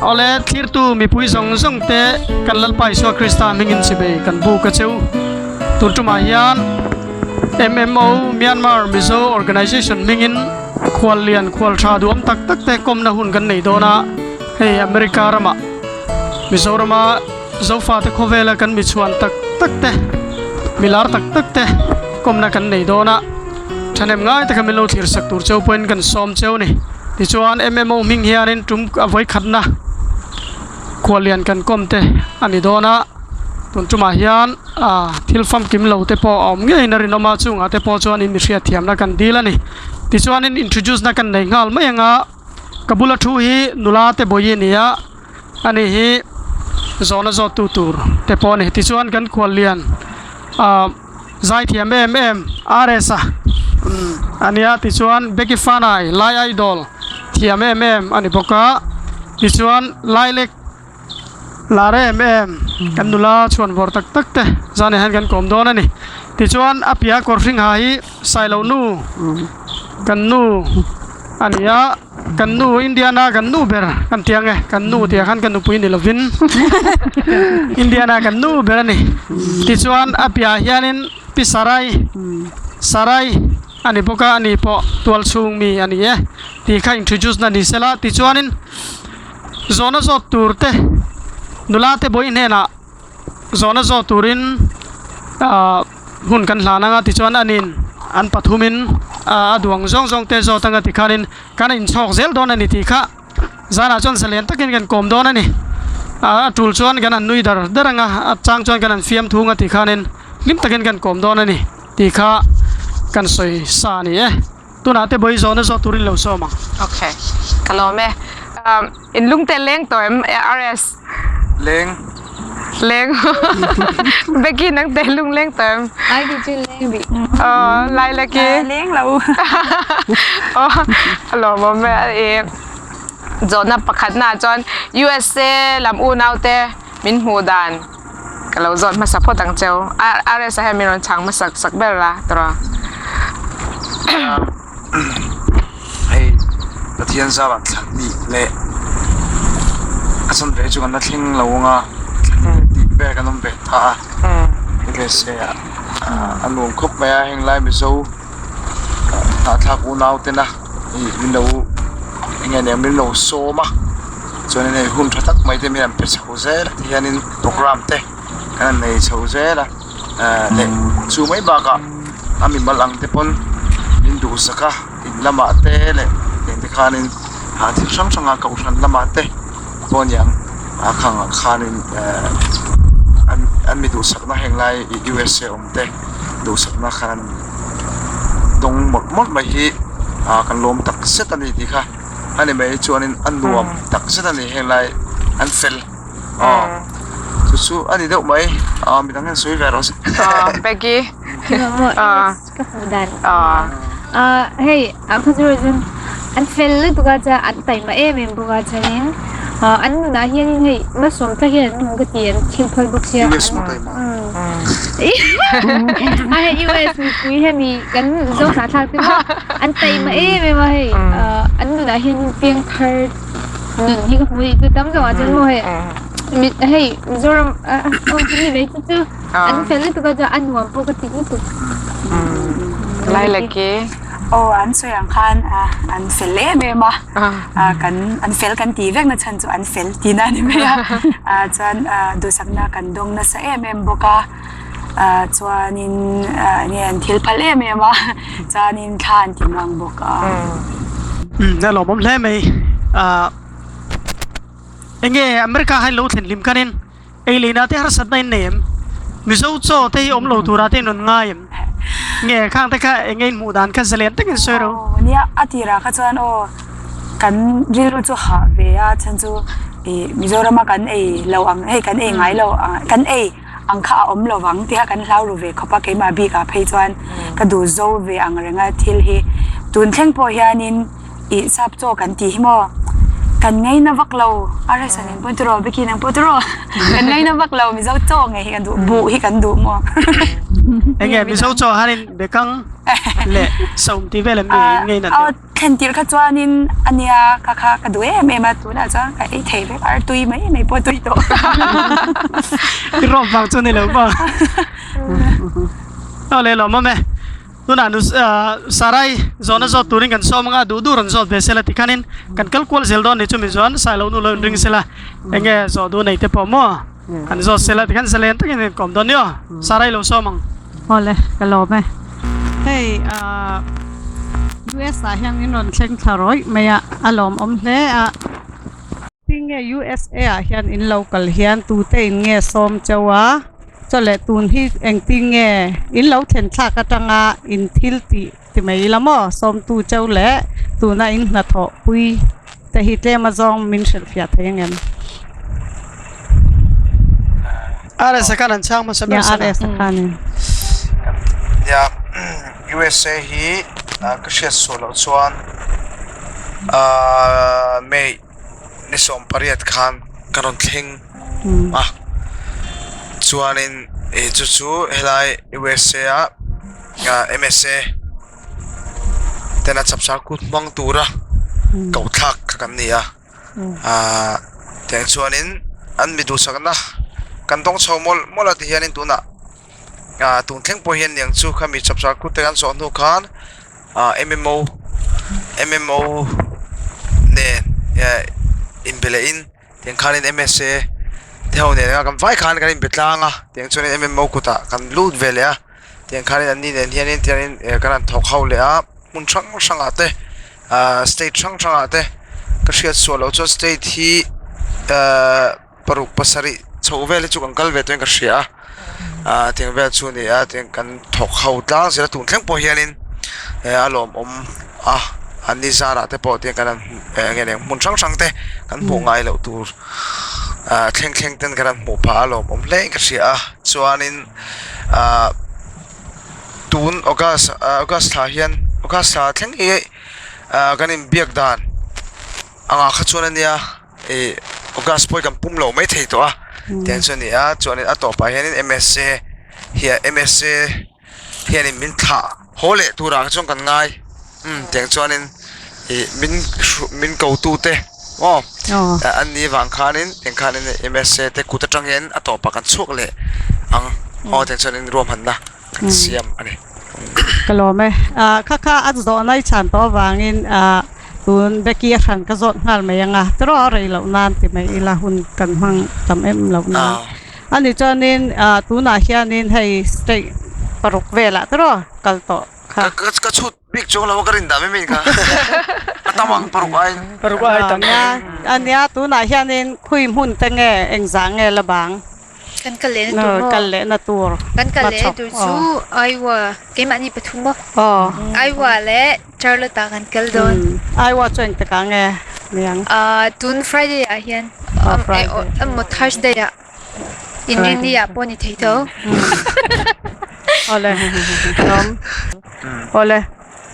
Awle, thlirtu mipui zawng zawng te kan Lalpa Isua Krista hmingin chibei kan buk a cheu. Tun tumah hian MMO, Myanmar Mizo Organization, hmingin khual lian khual tha duam tak tak te kawmna hun kan nei dawn a, hei America ramah Mizorama Zofate khawvela kan mi chhuan tak tak te, mi lar tak tak te kawmna kan nei dawn a, thahnem ngai taka min lo thlir sak tur cheu pawhin kan sawm cheu a ni. Tichuan MMO hming hianin tum a vawikhatna khuallian kan kawm te a ni dawn a, tun tumah hian ah thil famkim lo te pawh a awm ngeiin a rinawm a, chungah te pawh chuan in mi hriatthiamna kan dil a ni. Tichuanin introduce na kan nei nghal mai ang a, ka bula thu hi nula te bawi a ni a. Ani hi zawhna zawttu tur te pawh a ni. Tichuan kan khuallian ah zaithiam em em RS a a nia. Tichuan Becky Fanai Lai Idol thiam em em a ni bawk a. Tichuan Lailek lar em em kan nula chhuan vawr tak tak te zanah hian kan kawm dawn a ni. Tichuan a piah kawr hring ha hi Sailo nu kan nu a ni a. Kan nu Indiana kan nu ber kan ti ang e, kan nu tih ah khan ka nupui ni lovin Indiana kan nu ber a ni. Tichuan a piahah hianin Pi Sarai, Sarai a ni bawk a, ani pawh tual chhung mi a ni e tih kha introduce na ni sela. Tichuanin zawhna zawt tur te nula te bawi hnenah zawhna zawt turin ahh hun kan hlan anga tichuan anin an pathumin a duang zawng zawng te zawt anga tikhanin kan inchhawk zel dawn a ni tih kha zanah chuan zalen takin kan kawm dawn a ni a tul chuan kan han nui dar dar anga a chang chuan kan han fiam thung a tikhanin hlim takin kan kawm dawn a ni tih kha kan sawi sa a ni e tunah te bawi zawhna zawh turin lo sawm ang. Okay ka lawm e In lung te leng tawh em RS? Leng. Leng. Becky nang te lung leng tawh em? Ai bi chu leng bi. Oh, lai laki. Leng lo. Oh, alawmawm e. E zawhna pakhat na chuan USA lam unau te min hmuh dan ka lo zawt hmasa phawt ang cheu. RS ah hian min rawn chhang hmasak sak ber la tawrh a. Hei Pathian zara thlan nih leh a chhan ve chu kan la thleng lo ang a thlan tih vel kan awm ve ta a USA ah a nuam khawp mai a heng lai Mizo hnahthlak unau tena ih min lo eng nge nia min lo sawm a chuanin hei hun tha tak mai te min han pe chho zel a tihianin programme te kan han nei chho zel a. leh chu mai bakah a mimal ang te pawn min duhsak a in lamah te leh eng te khanin ah thil hrang hrang a kohhran lamah te pawh a niang a khang ah khanin ehh an an mi duhsakna heng lai USA awm te duhsakna khan dawng mawlh mawlh mai hi ah kan lawm tak zet a ni tih kha a ni mai chuanin a nuam tak zet a ni heng lai an fel. Aw chu chu a ni deuh mai aw midang hian sawi ve rawh se. Aw Peggy. Aw ka hmuh dan. Aw. Ah hei a kha chu chuan an fel lutuk a chuan an taima em em bawk a chuanin ah an nunah hianin hei malsawm tak hian an nung ka ti an thil phal bawk sia. US maw taima. A hei US mipui hemi kan zo hnah thlak te pawh an taima em em a hei an nunah hianin piangthar Nun hi ka hmu ni chu tam zawng ah chuan maw hei mit hei Mizoram a awm chu mi mai chu chu an fel lutuk a chuan a nuam pawh ka ti lutuk. Lai leh ke. Aw an sawi ang khan an fel em em a kan an fel kan tih vek na chhan chu an fel tihna a ni mai a chuan duhsakna kan dawng nasa em em bawk a chuanin enge an thil phal em em a chuanin thla an ti muang bawk a. Umm a lawmawm hle mai ah enge America hi lo thlen hlim khanin ei leina te harsatna in nei em Mizo chaw te hi awm lo tura te in rawn ngai em nge khang te kha enge in hmuh dan kha zalen takin sawi ro. Aw nia a tirah kha chuan aw kan rilru chu hah ve a chhan chu ih Mizorama kan ei lo ang hei kan ei ngai lo ang kan ei. ang kha a awm lovang tiha kan hlau ru ve khawp a, keimah bikah phei chuan ka duh zo ve ang reng a thil hi. Tun thleng pawh hianin ih sap chaw kan tih hi maw kan ngaina vak lo a restaurant nen pawh tiraw Becky nang pawh tiraw kan ngaina vak lo Mizo chaw ngei hi kan duh buh hi kan duh maw. Enge Mizo chaw hanin bekang. Leh saum tih vel em mi in ngei nat deuh? Thlen tirh kha chuanin a nia kha kha ka duh em em a, tunah chuan ka ei thei vek ar tui mai mai pawh tui tawh. I rawp vang chu a ni lo maw? Aw le lawmawm e. Tunah nu Sarai zawhna zawt turin kan sawm anga duh duh rawn zawt ve sela tikhanin kan kal kual zel dawn ni chumi chuan Sailo nu lo inring sela enge zawh duh nei te pawh maw kan zawt sela tikhan zalen takin kan kawm dawn ni aw Sarai lo sawm ang. Awle ka lawm e. Hei ah US ah hian in rawn thleng thla rawih mai a, a lawmawm hle a. Tinge USA ah hian in lo kal hian tute in nge sawm cheu a? Chaw leh tun hi engtin nge in lo thlen thlak atanga in thil tih ti mai ila maw? Sawmtu cheu leh tuna in hnathawh pui te hi tlem azawng min hrilhfiah thei ang em? RS a khan an chhang hmasa ber sana. RS a khan in. Nia USA hi ka hriat sual loh chuan May ni 18 khan ka rawn thleng a chuanin ih chu chu helai USA a M_S_A tena chapchar kut hmang tura koh thlak kha kan ni a ahh tiang chuanin an mi duhsakna kan dawng chho mawlh mawlh a tihianin tunah ah tun thleng pawh hian niang chu khami chapchar kut te kan zawh hnu khan ah M_M_O M_M_O nen eh inbe leh in tiang khanin M_S_A te ho nen a kan vai khan kan inbe tlang a tiang chuanin M_M_O kutah kan lut ve leh a tiang khanin an ni nen hianin tiangin eh kan han thawk ho leh a hmun hrang hrangah te ah state hrang hrangah te ka hriat sual loh chuan state hi ehh. Paruk pasarih chhoh vel hi chu kan kal ve tawhin ka hria a ah tiang vel chu a ni a tiang kan thawk ho tlang zel a tun thleng pawh hianin eh a lawmawm a an ni zarah te pawh tiang kan han eh eng nge ni hmun hrang hrang te kan hmuh ngai loh tur ah thleng thleng ten kan han hmuh phah a lawmawm hle in ka hria a chuanin ah tun august ah august thla hian august thla thleng hi ah kan inbiak dan angah kha chuan a nia. Ih August pawh hi kan pum lo mai thei tawh a tiang chu a ni a chuanin a tawpah hianin M_S_A hian M_S_A hianin min thlah haw leh turah chuan kan ngai umm tiang chuanin ih min hruh min ko tu te aw an ni vang khanin tiang khanin M_S_A te kut atang hian a tawpah kan chhuak leh ang aw tiang chuanin ruahmanna kan siam a ni. Ka lawm e. Ah kha kha a zawhna i chhan tawh avangin ah tun Becky a hran ka zawt nghal mai anga tiraw a rei loh nan ti mai ila hun kan hmang tam em loh nan. Ani chuanin ah tunah hianin hei state paruk velah tiraw kal tawh kha. Ka chhut bik chuang lo a ka rin dah mai mai kha. A tam ang paruk aiin. Paruk ai tam. Ania tunah hianin khui hmun te nge engzah nge la bang? Kan kal lehna tur maw? Kal lehna tur. Kan kal lehna tur chu Iowa, keimahni pathum maw? Iowa leh Charlotte ah kan kal dawn. Iowa chu engtikah nge niang? Tun Friday ah hian. Emaw Thursday ah. Inrinni ah pawh ni thei tho. Awle. Lawm. Awle.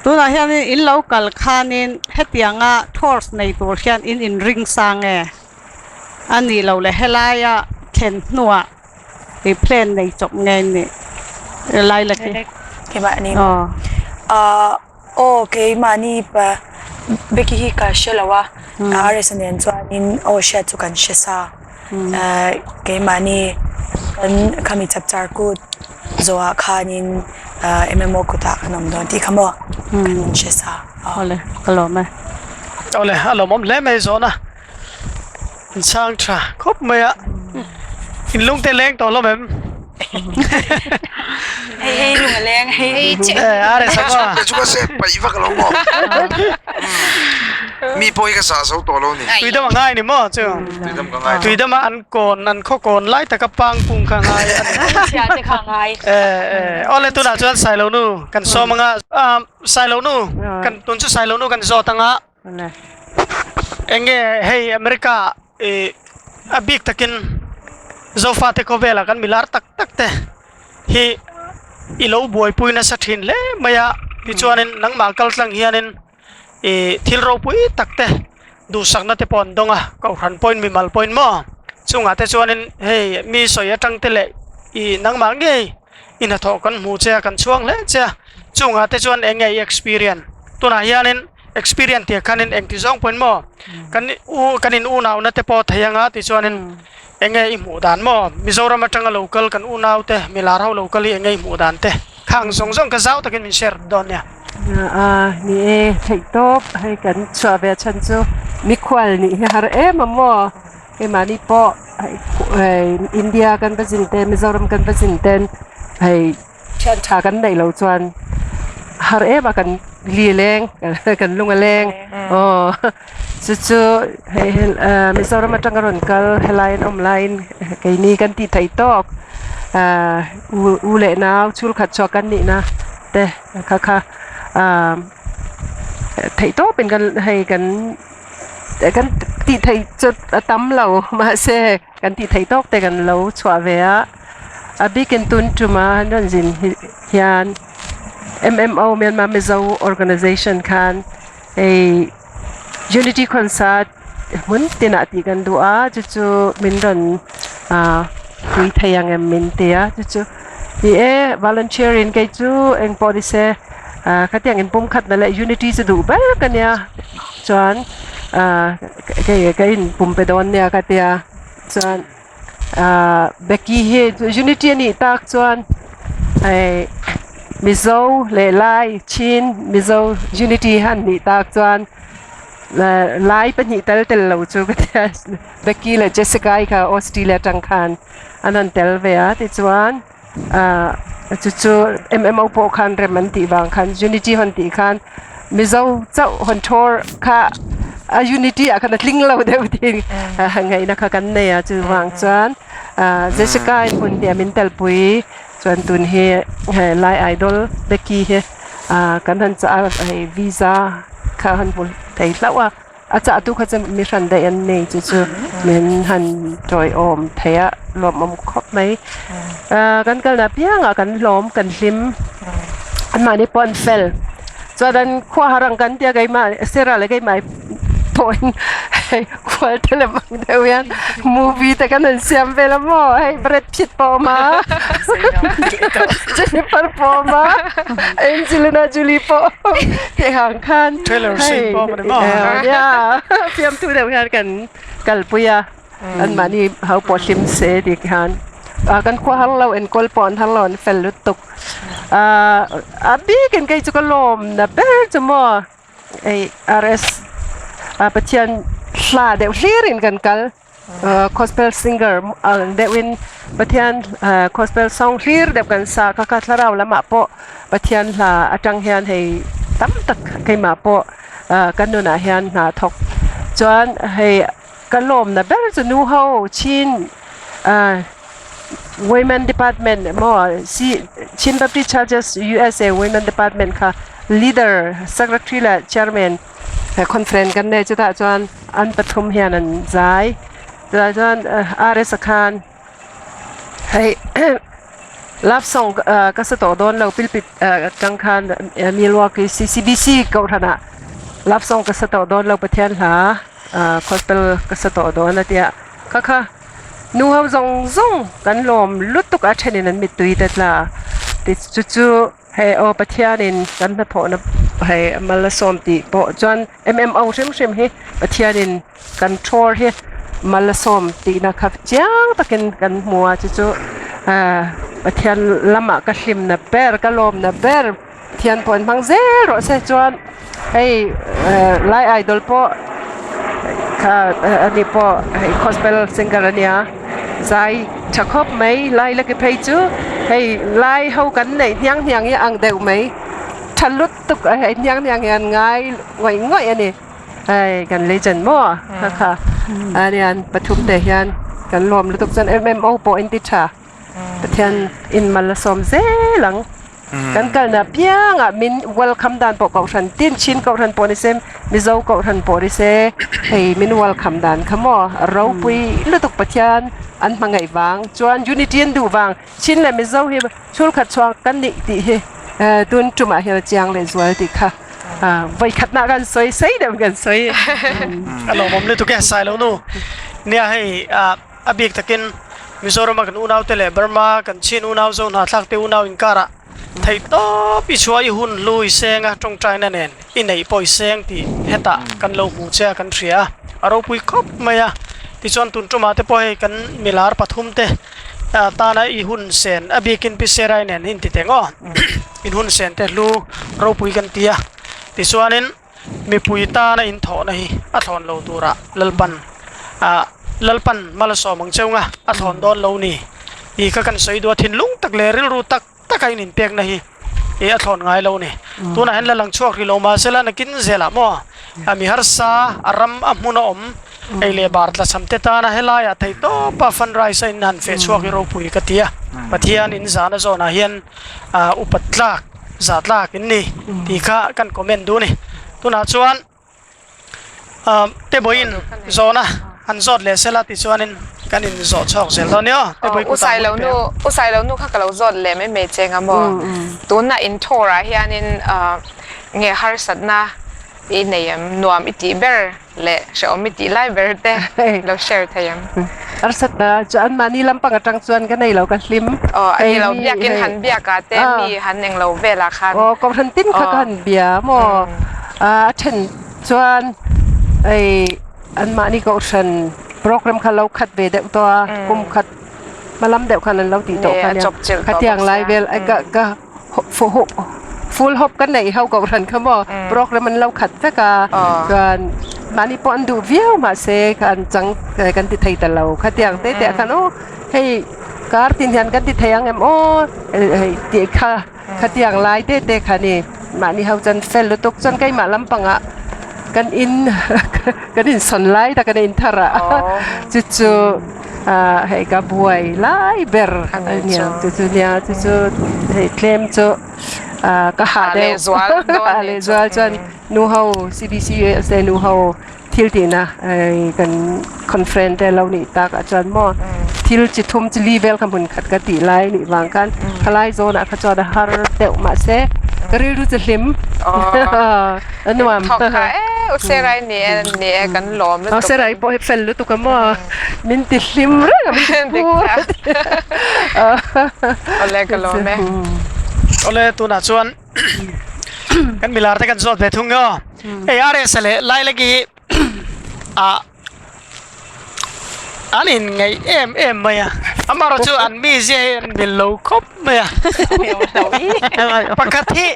Tunah hianin in lo kal khanin hetianga tours nei tur hian in inring sang e. A nih loh leh helaia thlen hnuah i plan nei chawp nge ni lai la khi. Keimahni maw? Aw. Aw keimahni pa Becky hi ka hre lo a, RS nen chuanin aw hriat chu kan hre sa. Keimahni kan khami chapchar kut zawhah khanin MMO kutah kan awm dawn tih kha maw kan inhre sa. Awle ka lawm e. Awle a lawmawm hle mai zawhna. In chhang tha khawp mai a, in lung te leng tawh hlawm em? Hei hei lung a leng hei. Eh a reh sak a. Chu ka sep paih vak lo maw? Mi pawh hi ka zah zo tawh lo ni. Tuidam a ngai ni maw chu? Tuidam ka ngai. Tuidam a an kawn an khaw kawn lai taka pang kung kha ngai a ni. Chhia te kha ngai. Eh eh awle tunah chuan Sailonu kan sawm anga Sailonu kan tun chu Sailonu kan zawt anga. Eng nge hei America ih a bik takin Zofate khawvela kan milar tak tak te hi i lo buaipui nasa thin hle mai a, tichuanin nangmah kal tlang hianin ih thil ropui tak te duhsakna te pawh an dawng a, kohhran pawhin mimal pawhin maw chungah te chuanin hei mi sawi atang te leh ih nangmah ngei i hnathawh kan hmu che a kan chhuang hle che a. Chungah te chuan eng nge i experience? Tunah hianin experience tih khanin engti zawng pawhin maw kan u kan in unauna te pawh thei anga tichuanin eng nge i hmuh dan maw Mizoram atanga lo kal kan unau te milar ho lo kal hi eng nge i hmuh dan te khang zawng zawng ka zau takin min share dawn nia. A ni e, theih tawp hei kan chhuah ve chhan chu mikhual nih hi har em a maw keimahni pawh hei India kan va zin te Mizoram kan va zin ten hei Thian tha kan neih lo chuan har em a kan li leng kan lung a leng aw chu chu hei Mizoram atanga rawn kal helai an awm laiin keini kan tih theih tawk ah u leh nau chhul khat chhuak kan nihna te kha kha ah theih tawpin kan hei kan kan tih theih chu a tam lo mahse kan tih theih tawk te kan lo chhuah ve a. A bikin tun tuma an rawn zin hian MMO Myanmar Mizo Organization khan hei Unity Concert hmun tinah tih kan duh a chu chu min rawn ah pui thei ang em min ti a chu chu ni e volunteer in kei chu eng pawh ni se ah khatiang in pumkhatna leh unity chu duh ber ka nia chuan ah kei ka inpum pe dawn nia ka tia chuan. Ahh Becky hi unity a nih tak chuan hei Mizo leh Lai Chin Mizo unity han nih tak chuan Lai pahnih tel tel lo chu ka tia Becky leh Jessica i kha Australia atang khan an rawn tel ve a tichuan ahh chu chu M_M_O pawh khan rem an tih vang khan unity hawn tih khan Mizo chauh hawn thawr kha a unity ah khan a tling lo deuh tih ngaihna kha kan nei a chuvang chuan ahh Jessica in hun hnih a min telpui chuan tun hi hei Lai Idol Becky hi ahh kan han chah a hei visa kha a han hmu thei hlauh a. A chah tu kha chu mi hran daih an nei chu chu min han tawiawm thei a lawmawm khawp mai ah kan kalna apiangah kan hlawm kan hlim anmahni pawh an fel chuan an khua har ang kan tia keimah Sarah leh keimah pawhin hei khual te lem ang deuh hian movie te kan han siam vel a maw hei Brad Pitt pawh a awm a Jennifer pawh a awm a Angelina Jolie pawh a awm tih ang khan. Trailer scene pawh a ni maw? Yeah, fiamthu deuh hian kan kalpui a, anmahni ho pawh hlim se tih khan kan khua har lo enkawl pawh an har lo an fel lutuk. A bikin kei chu ka lawm na ber chu maw hei RS Pathian hla deuh hlirin kan kal. Gospel singer ang deuhin Pathian gospel song hlir deuh kan sa kha kha thlarau lamah pawh Pathian hla atang hian hei tam tak keimah pawh ka nunah hian hna thawk chuan hei ka lawmna ber chu nu ho Chin Women Department emaw Chin Baptist Churches USA Women Department kha leader secretary leh chairman. He conference kan nei chutah chuan an pathum hian an zai chutah chuan RS a khan hei love song ah ka sa tawh dawn lo pilpit atang khan Milwaukee C_C_B_C kohhran ah love song ka sa tawh dawn lo Pathian hla ah gospel ka sa tawh dawn a tia kha kha nu ho zawng zawng kan lawm lutuk a thenin an mittui te tla ti chu chu. Hei aw Pathianin kan hnathawhna hei mal a sawm tih pawh chuan MMO hrim hrim hi Pathianin kan thawr hi mal a sawm tihna kha chiang takin kan hmu a chu chu ah Pathian lamah ka hlimna ber ka lawmna ber Pathian pawh an hmang zel rawh se chuan hei Lai Idol pawh kha ani pawh hei gospel singer a nia. Zai tha khawp mai lai la ke phei chu hei lai ho kan neih hniang hniang hi a ang deuh mai tha lut tuk a hei hniang hniang hi an ngai ngawih ngawih a ni hei kan legend maw kha kha anian pathum te hian kan lawm lutuk chuan M_M_O pawh in ti tha Pathian in mal a sawm zel ang. Kan kalna piangah min welcome dan pawh kohhran tin chin kohhran pawh ni se Mizo kohhran pawh ni se hei min welcome dan kha maw ropui lutuk Pathian an hmangaih vang chuan unity an duh vang chin leh Mizo hi chhulkhat chhuak kan nih tih hi tun tumah hian a chiang leh zual tih kha vawikhatna kan sawi sei deuh kan sawi. A lawmawm lutuk e Sailo nu nia hei a bik takin Mizorama kan unaute leh Burma kan Chin unau Zohna thlakte unau inkarah. Theihtawp i chhuah i hun hlu i seng a, tawngtaina nen i neih pawh i seng tih hetah kan lo hmu che a, kan hria a, a ropui khawp mai a. Tichuan tun tumah te pawh hei kan milar pathum te tana i hun sen a bikin Pi Serai nen in ti teng aw, in hun sen te hlu ropui kan ti a. Tichuanin mipui tana in thawhna hi a thlawn lo turah Lalpan ah Lalpan malsawm ang cheu nga a thlawn dawn lo ni tih kha kan sawi duh a, thinlung tak leh rilru tak taka in inpekna hi ih a thlawn ngai lo ni. Tunah hian la lang chhuak rih lo mahsela nakin zelah maw a mi harsa a ram a hmun a awm ei leh bar tlachham te tana helaiah theihtawpa fundraise a in han feh chhuak hi ropui ka ti a, Pathian in zahna zawnah hian ah upat tlak zah tlak in ni tih kha kan comment duh a ni. Tunah chuan. Tebawiin zawhna han zawt leh sela tichuanin kan in zawh chhawk zel dawn nia. Tebawi U Sailo nu, U Sailo nu kha ka lo zawt leh mai mai che nga maw? Tuna in thawrah hianin nge harsatna i nei em? Nuam i tih ber leh hrehawm i tih lai ber te lo share thei em? Harsatna chu anmahni lampang atang chuan ka nei lo ka hlim. Aw a ni lo, biakin han biakah te mi han englo velah khan. Aw kohhran tin kha ka han bia maw? A then chuan hei anmahni kohhran program kha lo khat ve deuh tawh a, kum khat hma lam deuh khan an lo tih tawh kha nia. Khatiang lai vel ka ka full hop ka neih ho kohhran kha maw program an lo khat vek a, chuan mahni pawh an duh viau mahse an chang kan ti thei ta lo. Khatiang te te ah khan aw hei kar tin hian kan ti thei ang em aw hei tih kha. Khatiang lai te te kha ni mahni ho chuan fel lutuk chuan keimah lampangah kan in kan insawn lai tak a ni inthar ah chu chu ah hei ka buai lai ber a nia chu chu nia chu chu hei tlem chu ah ka hah deuh hah leh zual chuan nu ho C_B_C_U_S_A nu ho Thil tihna kan conference te lo nih tak ah chuan maw thil chi thum chi li vel kha hmun khat ka tih lai nih vang khan khalai zawn ah kha chuan a har deuh mahse ka rilru chu hlim a nuam. Thawk kha e u Serai ni e ni e kan lawm lutuk. Serai pawh hi fel lutuk a maw min ti hlim reng a min ti phur. Awle ka lawm e. Awle tunah chuan Kan milar te kan zawt ve thung aw. Hei RS leh Lailaki hi ah an in ngaih em em mai a. Amaherawh chu an mizia hi an mil lo khawp mai a. Pakhat hi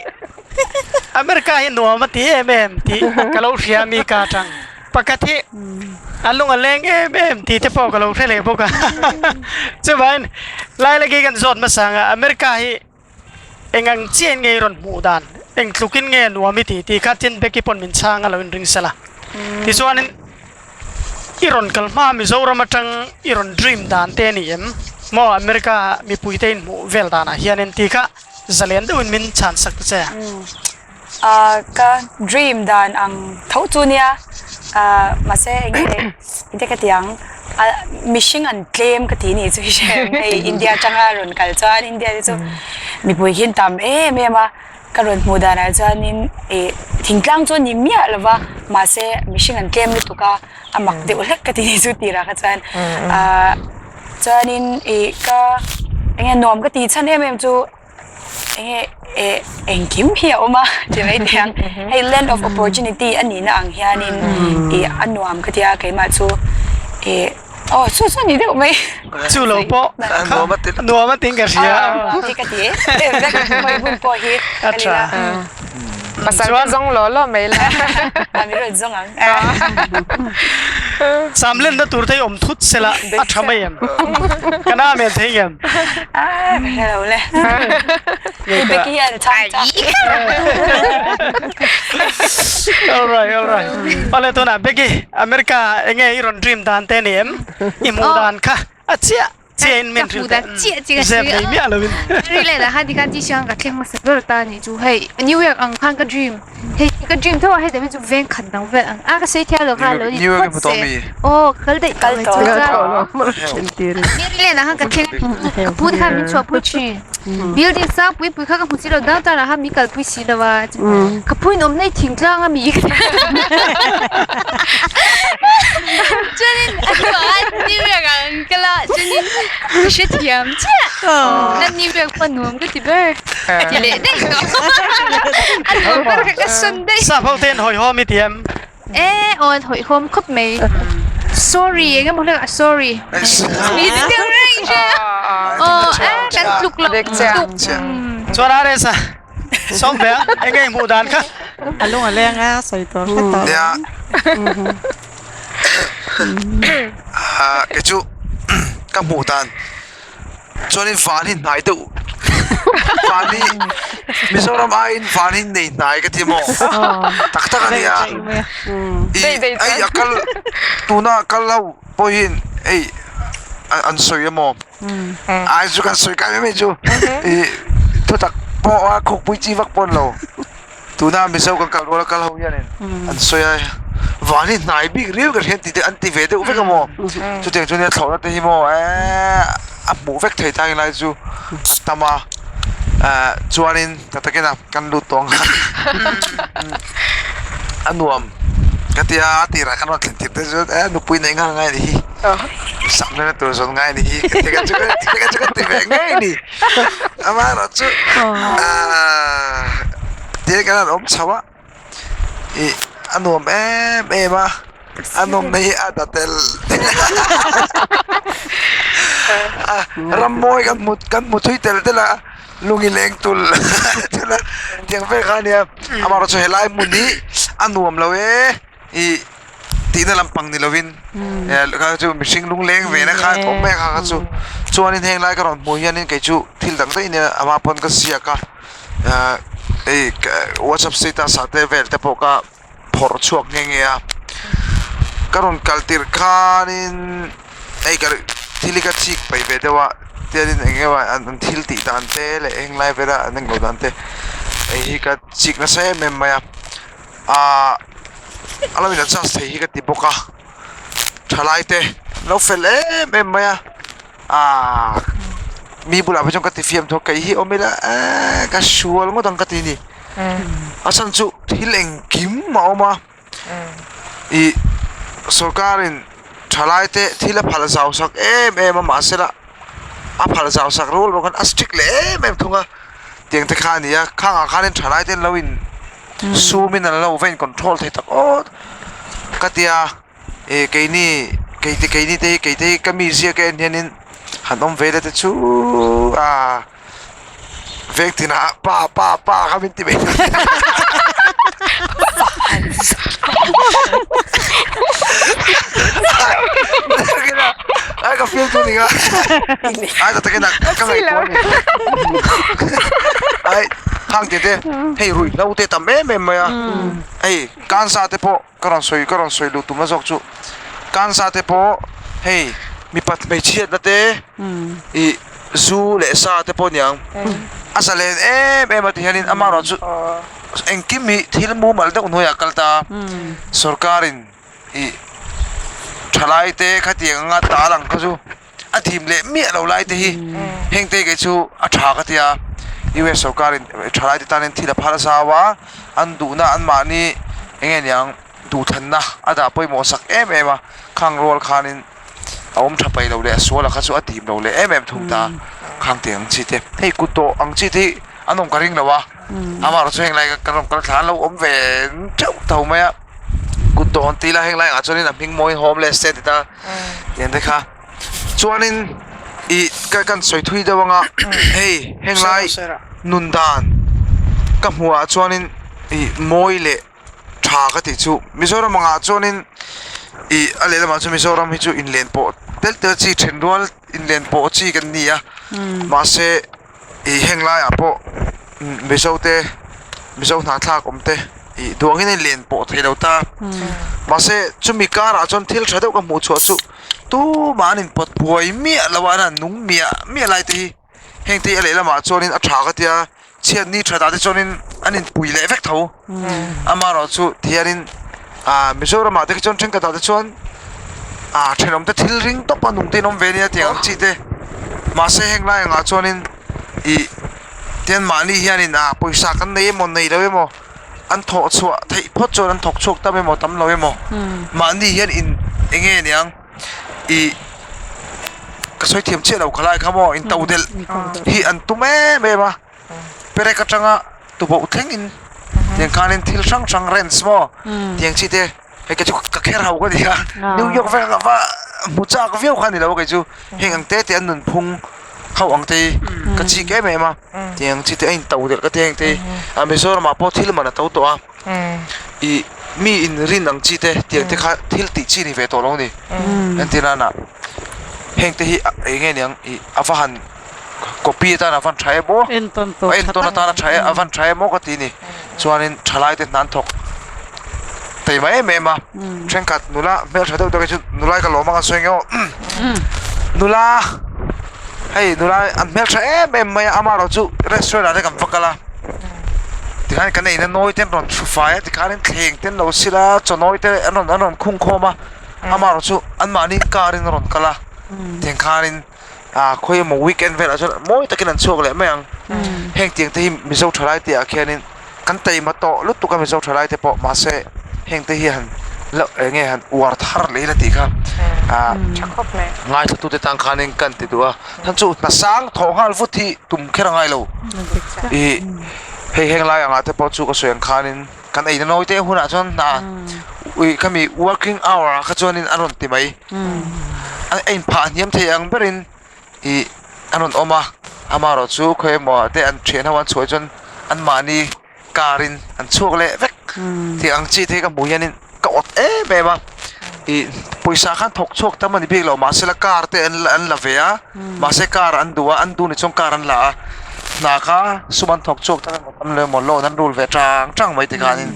America hi nuam a ti em em tih ka lo hria a mi ka atang. Pakhat hi a lung a leng em em tih te pawh ka lo hre leh bawk a. Chuvangin Lailaki kan zawt hmasa ang a America hi Eng ang chiahin nge i rawn hmuh dan? Eng tlukin nge nuam i ti? Tih kha tin Becky pawn min chhang a lo inring sela. Tichuanin i rawn kal hma Mizoram atang i rawn dream dan te a ni em? Maw America mipui te inhmuh vel danah hianin tih kha zalen deuhin min chhan sak ta che. Ka dream dan ang tho chu nia mahse eng nge engte ka ti ang mihring an tlem ka ti ni chu hei India atanga rawn kal chuan India te chu mipui hi an tam em em a ka rawn hmuh danah chuanin ih thingtlang chu a ni miah lo va mahse mihring an tlem lutuk a a mak deuh hlek ka ti ni chu tirah kha chuan chuanin ih ka eng nge nuam ka tih chhan em em chu. Enge eh engkim hi a awm a ti mai thei ang. Hei land of opportunity a nihna ang hianin ih a nuam ka tia keimah chu ih aw chu chu a ni deuh mai. Chu lo pawh nuam a tin ka hria. Hi ka ti em em vek hawi hun pawh hi a tha. Pasal te zawng law law mai la. A mi rawn zawng ang. Sam lenna tur te hi awm thut sela a tha mai em? Ka na men thei ngem? Ah, ka hre lo le. Hei Becky hian a chhang chak. All right, all right. Awle tunah Becky, America enge i rawn dream dan te ni em? I hmuh dan kha a chiah. Chiah in min hrilh teh. Zep nei miah lo in. Ri leh lah khan tikhan ti siang ka thleng hmasa ber ta ni chu hei New York ang khan ka dream hei ka dream tho a hei chu veng khat dang vel ang a ka sei thial lo kha lo ni phawt se aw ka kal daih tawh mai chu chuan Ri leh lah khan ka thleng ka pu te khan min chhuah pui thin. Building sang pui pui kha ka hmu si lo downtown ah khan min kalpui si lo a ka phu in awm hlei thingtlang a mi chuanin a hnuah New York ah an kal a chuanin ka hrethiam chiah na New York pawh nuam ka ti ber ti leh daih tawh a nuam ber kha ka sawn daih. Sap ho ten hawihhawm i ti em? E aw an hawihhawm khawp mai sorry eng emaw hlek a sorry mi ti deuh reng che aw e kan tluk loh tluk Chuan RS a sawm ve a eng nge i hmuh dan kha? A lung a leng a sawi tur hret tawh. Nia kei chu ka hmuh dan Chuanin van hi hnai deuh van hi Mizoram aiin van hi nei hnai ka ti maw tak tak a nia i hei a kal tuna kal ho pawhin hei an sawi emaw ai chu kan sawi kai mai mai chu i thutak pawh a khawkpui chi vak pawh a ni lo. Tuna Mizo kan kal rual a kal ho hianin an sawi a, van hi hnai bik riau ka hriat tih te an ti ve deuh vek a maw? Chutiang chu nia thlawhna te hi maw eee a hmuh vek thei ta lai chu a tam a, eh chuanin tak takin a kan lut tawh ang kha a nuam ka tia a tirah kan rawn thlen tir te chuan eh nupui neih nghal ngai a nih hi sakna na tur zawn ngai a nih hi ka ti ka chu ka ti ve ngei a ni. Amaherawhchu ahh tiang kan han awm chho a ih a nuam em em a a nawmna hi a da tel a rammawi kan hmu kan hmu thui tel tel a lung i leng tul tel a tiang vel kha a nia amaherawhchu helai hmun hi a nuam lo e. Ih tihna lampang ni lovin kha chu mihring lungleng ve na kha awm mai a kha kha chu chuanin heng lai ka rawn hmuh hianin kei chu thil dang daih nia amah pawn ka ziak a ah hei whatsapp status ah te vel te pawh ka phawrh chhuak nghe nghe a ka rawn kal tirh khanin hei ka thil hi ka chik peih ve deuh a tianin eng emaw an thil tih dan te leh heng lai vela an englo dan te hei hi ka chik nasa em em mai a. Ahh a lo in adjust thei hi ka ti bawk a thalai te an lo fel em em mai a ahh mi bulah pawh chuan ka ti fiam thawk kei hi awm ila eee ka sual ngawt ang ka ti a ni a chhan chu thil engkim a awm a ih sorkar in thalai te thil a phal zau sak em em a mahse la a phal zau sak rual rual khan a strict leh em em thung a tiang te kha a ni a khang ah khanin thalai te an lo in. Sumin an lo va in control thei tak awt ka tia ih keini keite keini te hi keite hi ka mi ziak en hianin han awm ve la te chu ah veng tinah pa pa pa kha min ti mai ai ka feel tu ni nga ai tak takin a ka ngaihtuah a ni ai. Khang te te hei ruihhlo te tam em em mai a hei kansa te pawh ka rawn sawi ka rawn sawi luh tumna zawk chu kansa te pawh hei mipat hmeichhiatna te ih zu leh sa te pawh aniang a zalen em em a ti hianin amaherawhchu chu engkim hi thil mumal deuh hnuaiah a kal ta a sorkarin ih thalai te khatiang anga tal ang kha chu. A thim leh miah lo lai te hi heng te kei chu a tha ka tia US sorkar in thalai te tanin thil a phal zau a an duhna an mahni eng nge niang duhthlanna a dah pawimawh sak em em a khang rual khanin a awm tha peih lo leh a sual a kha chu a dim lo leh em em thung ta khang tih ang chi te hei kut tawh ang chi te hi an awm ka ring lo a amaherawhchu heng lai kan rawn kal thla an lo awm ve theuh tho mai a kut tawh an tih lai heng lai ah chuanin a hming mawi homeless te a ti ta. Tiang te kha chuanin ih ka kan sawi thui deuh anga hei henglai nun dan ka hmuh ah chuanin ih mawi leh tha ka tih chu Mizoram angah chuanin ih a lehlamah chuan Mizoram hi chu inlen pawh tel tel chi then rual inlen pawh chi kan ni a mahse ih heng laiah pawh Mizo te Mizo hnahthlak awm te ih duh angin a inlen pawh thei lo ta mahse chumi karah chuan thil tha deuh ka hmuh chhuah chu tumah an inpawt buai miah lo a an han nung miah miah lai te hi heng te hi a lehlamah chuanin a tha ka tia chhiatni tha dah te chuanin an inpui leh vek tho amaherawhchu tihianin ah Mizoramah te khi chuan thenkhatah te chuan ah thenawm te thil ring tawp a nung te in awm ve ania tiang ang chi te mahse heng lai angah chuanin. Ih tian mahni hianin ah pawisa kan nei emaw nei lo emaw an thawh chhuah theih phawt chuan an thawk chhuak tam emaw tam lo emaw mahni hian in eng nge niang ih ka sawi thiam chiah lo khalai kha maw in to delh hi an tum em em a perek atanga tuboh thlengin tiang khanin thil hrang hrang rents maw tiang chi te. Hei kei chu ka kher ho ka ni a, New York vek a va hmu chak viau kha a ni lo a kei chu heng ang te te an nunphung ho ang te hi ka chik em em a, tiang chi te a in to delh ka ti heng te hi a Mizoram ah pawh thil man a to tawh a, ih mi in rin ang chi te tiang te kha thil tih chi ni ve tawh lo a ni entir nana heng te hi eng nge niang ih a va han copy atan a van tha em aw entawn atan a tha em a van tha em aw ka ti a ni chuanin thalai te hna an thawk thei mai em em a thenkhat nula hmeltha deuh deuh hi chu nula hi ka lawm a kan sawi ang e aw nula hei nula an hmeltha em em mai a amaherawh chu restaurant ah te kan va kal a tikhan kan eina nawi te an rawn hru fai a tikhanin thleng te an lo sil a chaw nawi te an rawn an rawn khung khawm a amaherawh chu anmahni car in a rawn kal a tiangkhanin. ah khawi emaw weekend velah chuan mawi takin an chhuak leh mai ang heng tiang te hi mizo thalai te ah khianin kan taima tawh lutuk a mizo thalai te pawh mahse heng te hi han la eng nge han uar thar leh ila tih kha ah ngaithla tute tan khanin kan ti duh a chhan chu hna sang thawh nghal vut hi tum kher a ngai lo ih hei heng lai angah te pawh chu ka sawi ang khanin kan eina nawi te hunah chuan hna ui khami working hour ah kha chuanin a rawn ti mai a inphah hniam thei ang berin ih a rawn awm a amaherawh chu khawi emaw ah te an thian ho an chhuah chuan anmahni car in an chhuak leh vek tih ang chi te hi ka hmuh hianin ka awt em em a ih pawisa khan thawk chhuak tam a ni bik lo mahsela car te an an la ve a mahse car an duh a an duh ni chuan car an la a hna kha sum an thawk chhuak tak emaw tam lo emaw loan an rul ve tang tang mai tikhanin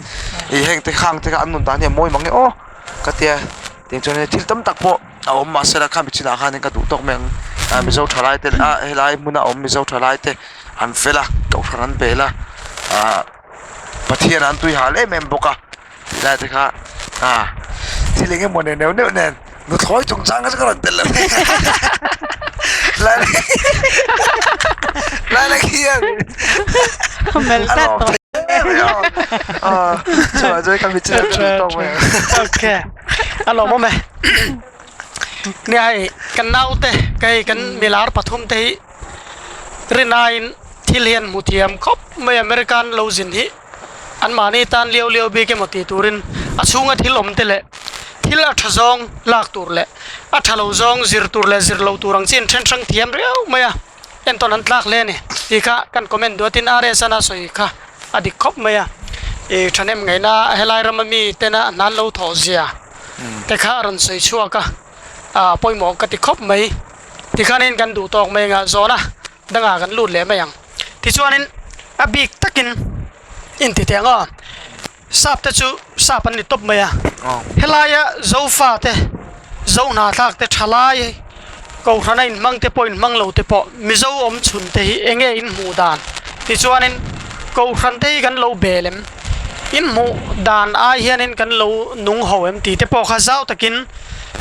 ih heng te khang te kha an nun dan hi a mawi mang e aw ka tia tiang chuan thil tam tak pawh a awm mahsela khami chinah khanin ka duh tawk mai ang ah mizo thalai te ah helai hmuna awm mizo thalai te an fel a kohhran an bel a ah Pathian an tui hal em em bawk a. Ti lai te kha ah thil eng emaw nen neuh neuh nen nuthlawi chung chang kha chu ka rawn tel lo lai lai lai khian Mel a tlat lawm tawh. thei em mai a ah chuvang chuan ka mitchil a thu tawk mai ang. Okay a lawmawm e nia hei kan naute kei kan milar pathum te hi rinaiin thil hian hmu thiam khawp mai American lo zin hi. Anmahni tan liau liau bik emaw tih turin a chhunga thil awm te leh thil a tha zawng lak tur leh a tha lo zawng zir tur leh zir lo tur ang chin then hrang thiam riau mai a, entawn an tlak hle a ni tih kha kan comment duatin RS-an a sawi kha a dik khawp mai a, ih thahnem ngaihna helai rama mi tena hnan lo thawh zia te kha a rawn sawi chhuak a, ah pawimawh ka ti khawp mai tikhanin kan duh tawk mai anga zawhna dangah kan lut leh mai ang. Tichuanin a bik takin inti teh ang aw, sap te chu sap an ni tawp mai a, helaia zofa te, zo hnathlak te thalai kohhrana inhmang te pawh inhmang lo te pawh Mizo awm chhun te hi eng nge in hmuh dan? Tichuanin kohhran te hi kan lo bel em? In hmuh dan ai hianin kan lo nung ho em tih te pawh kha zau takin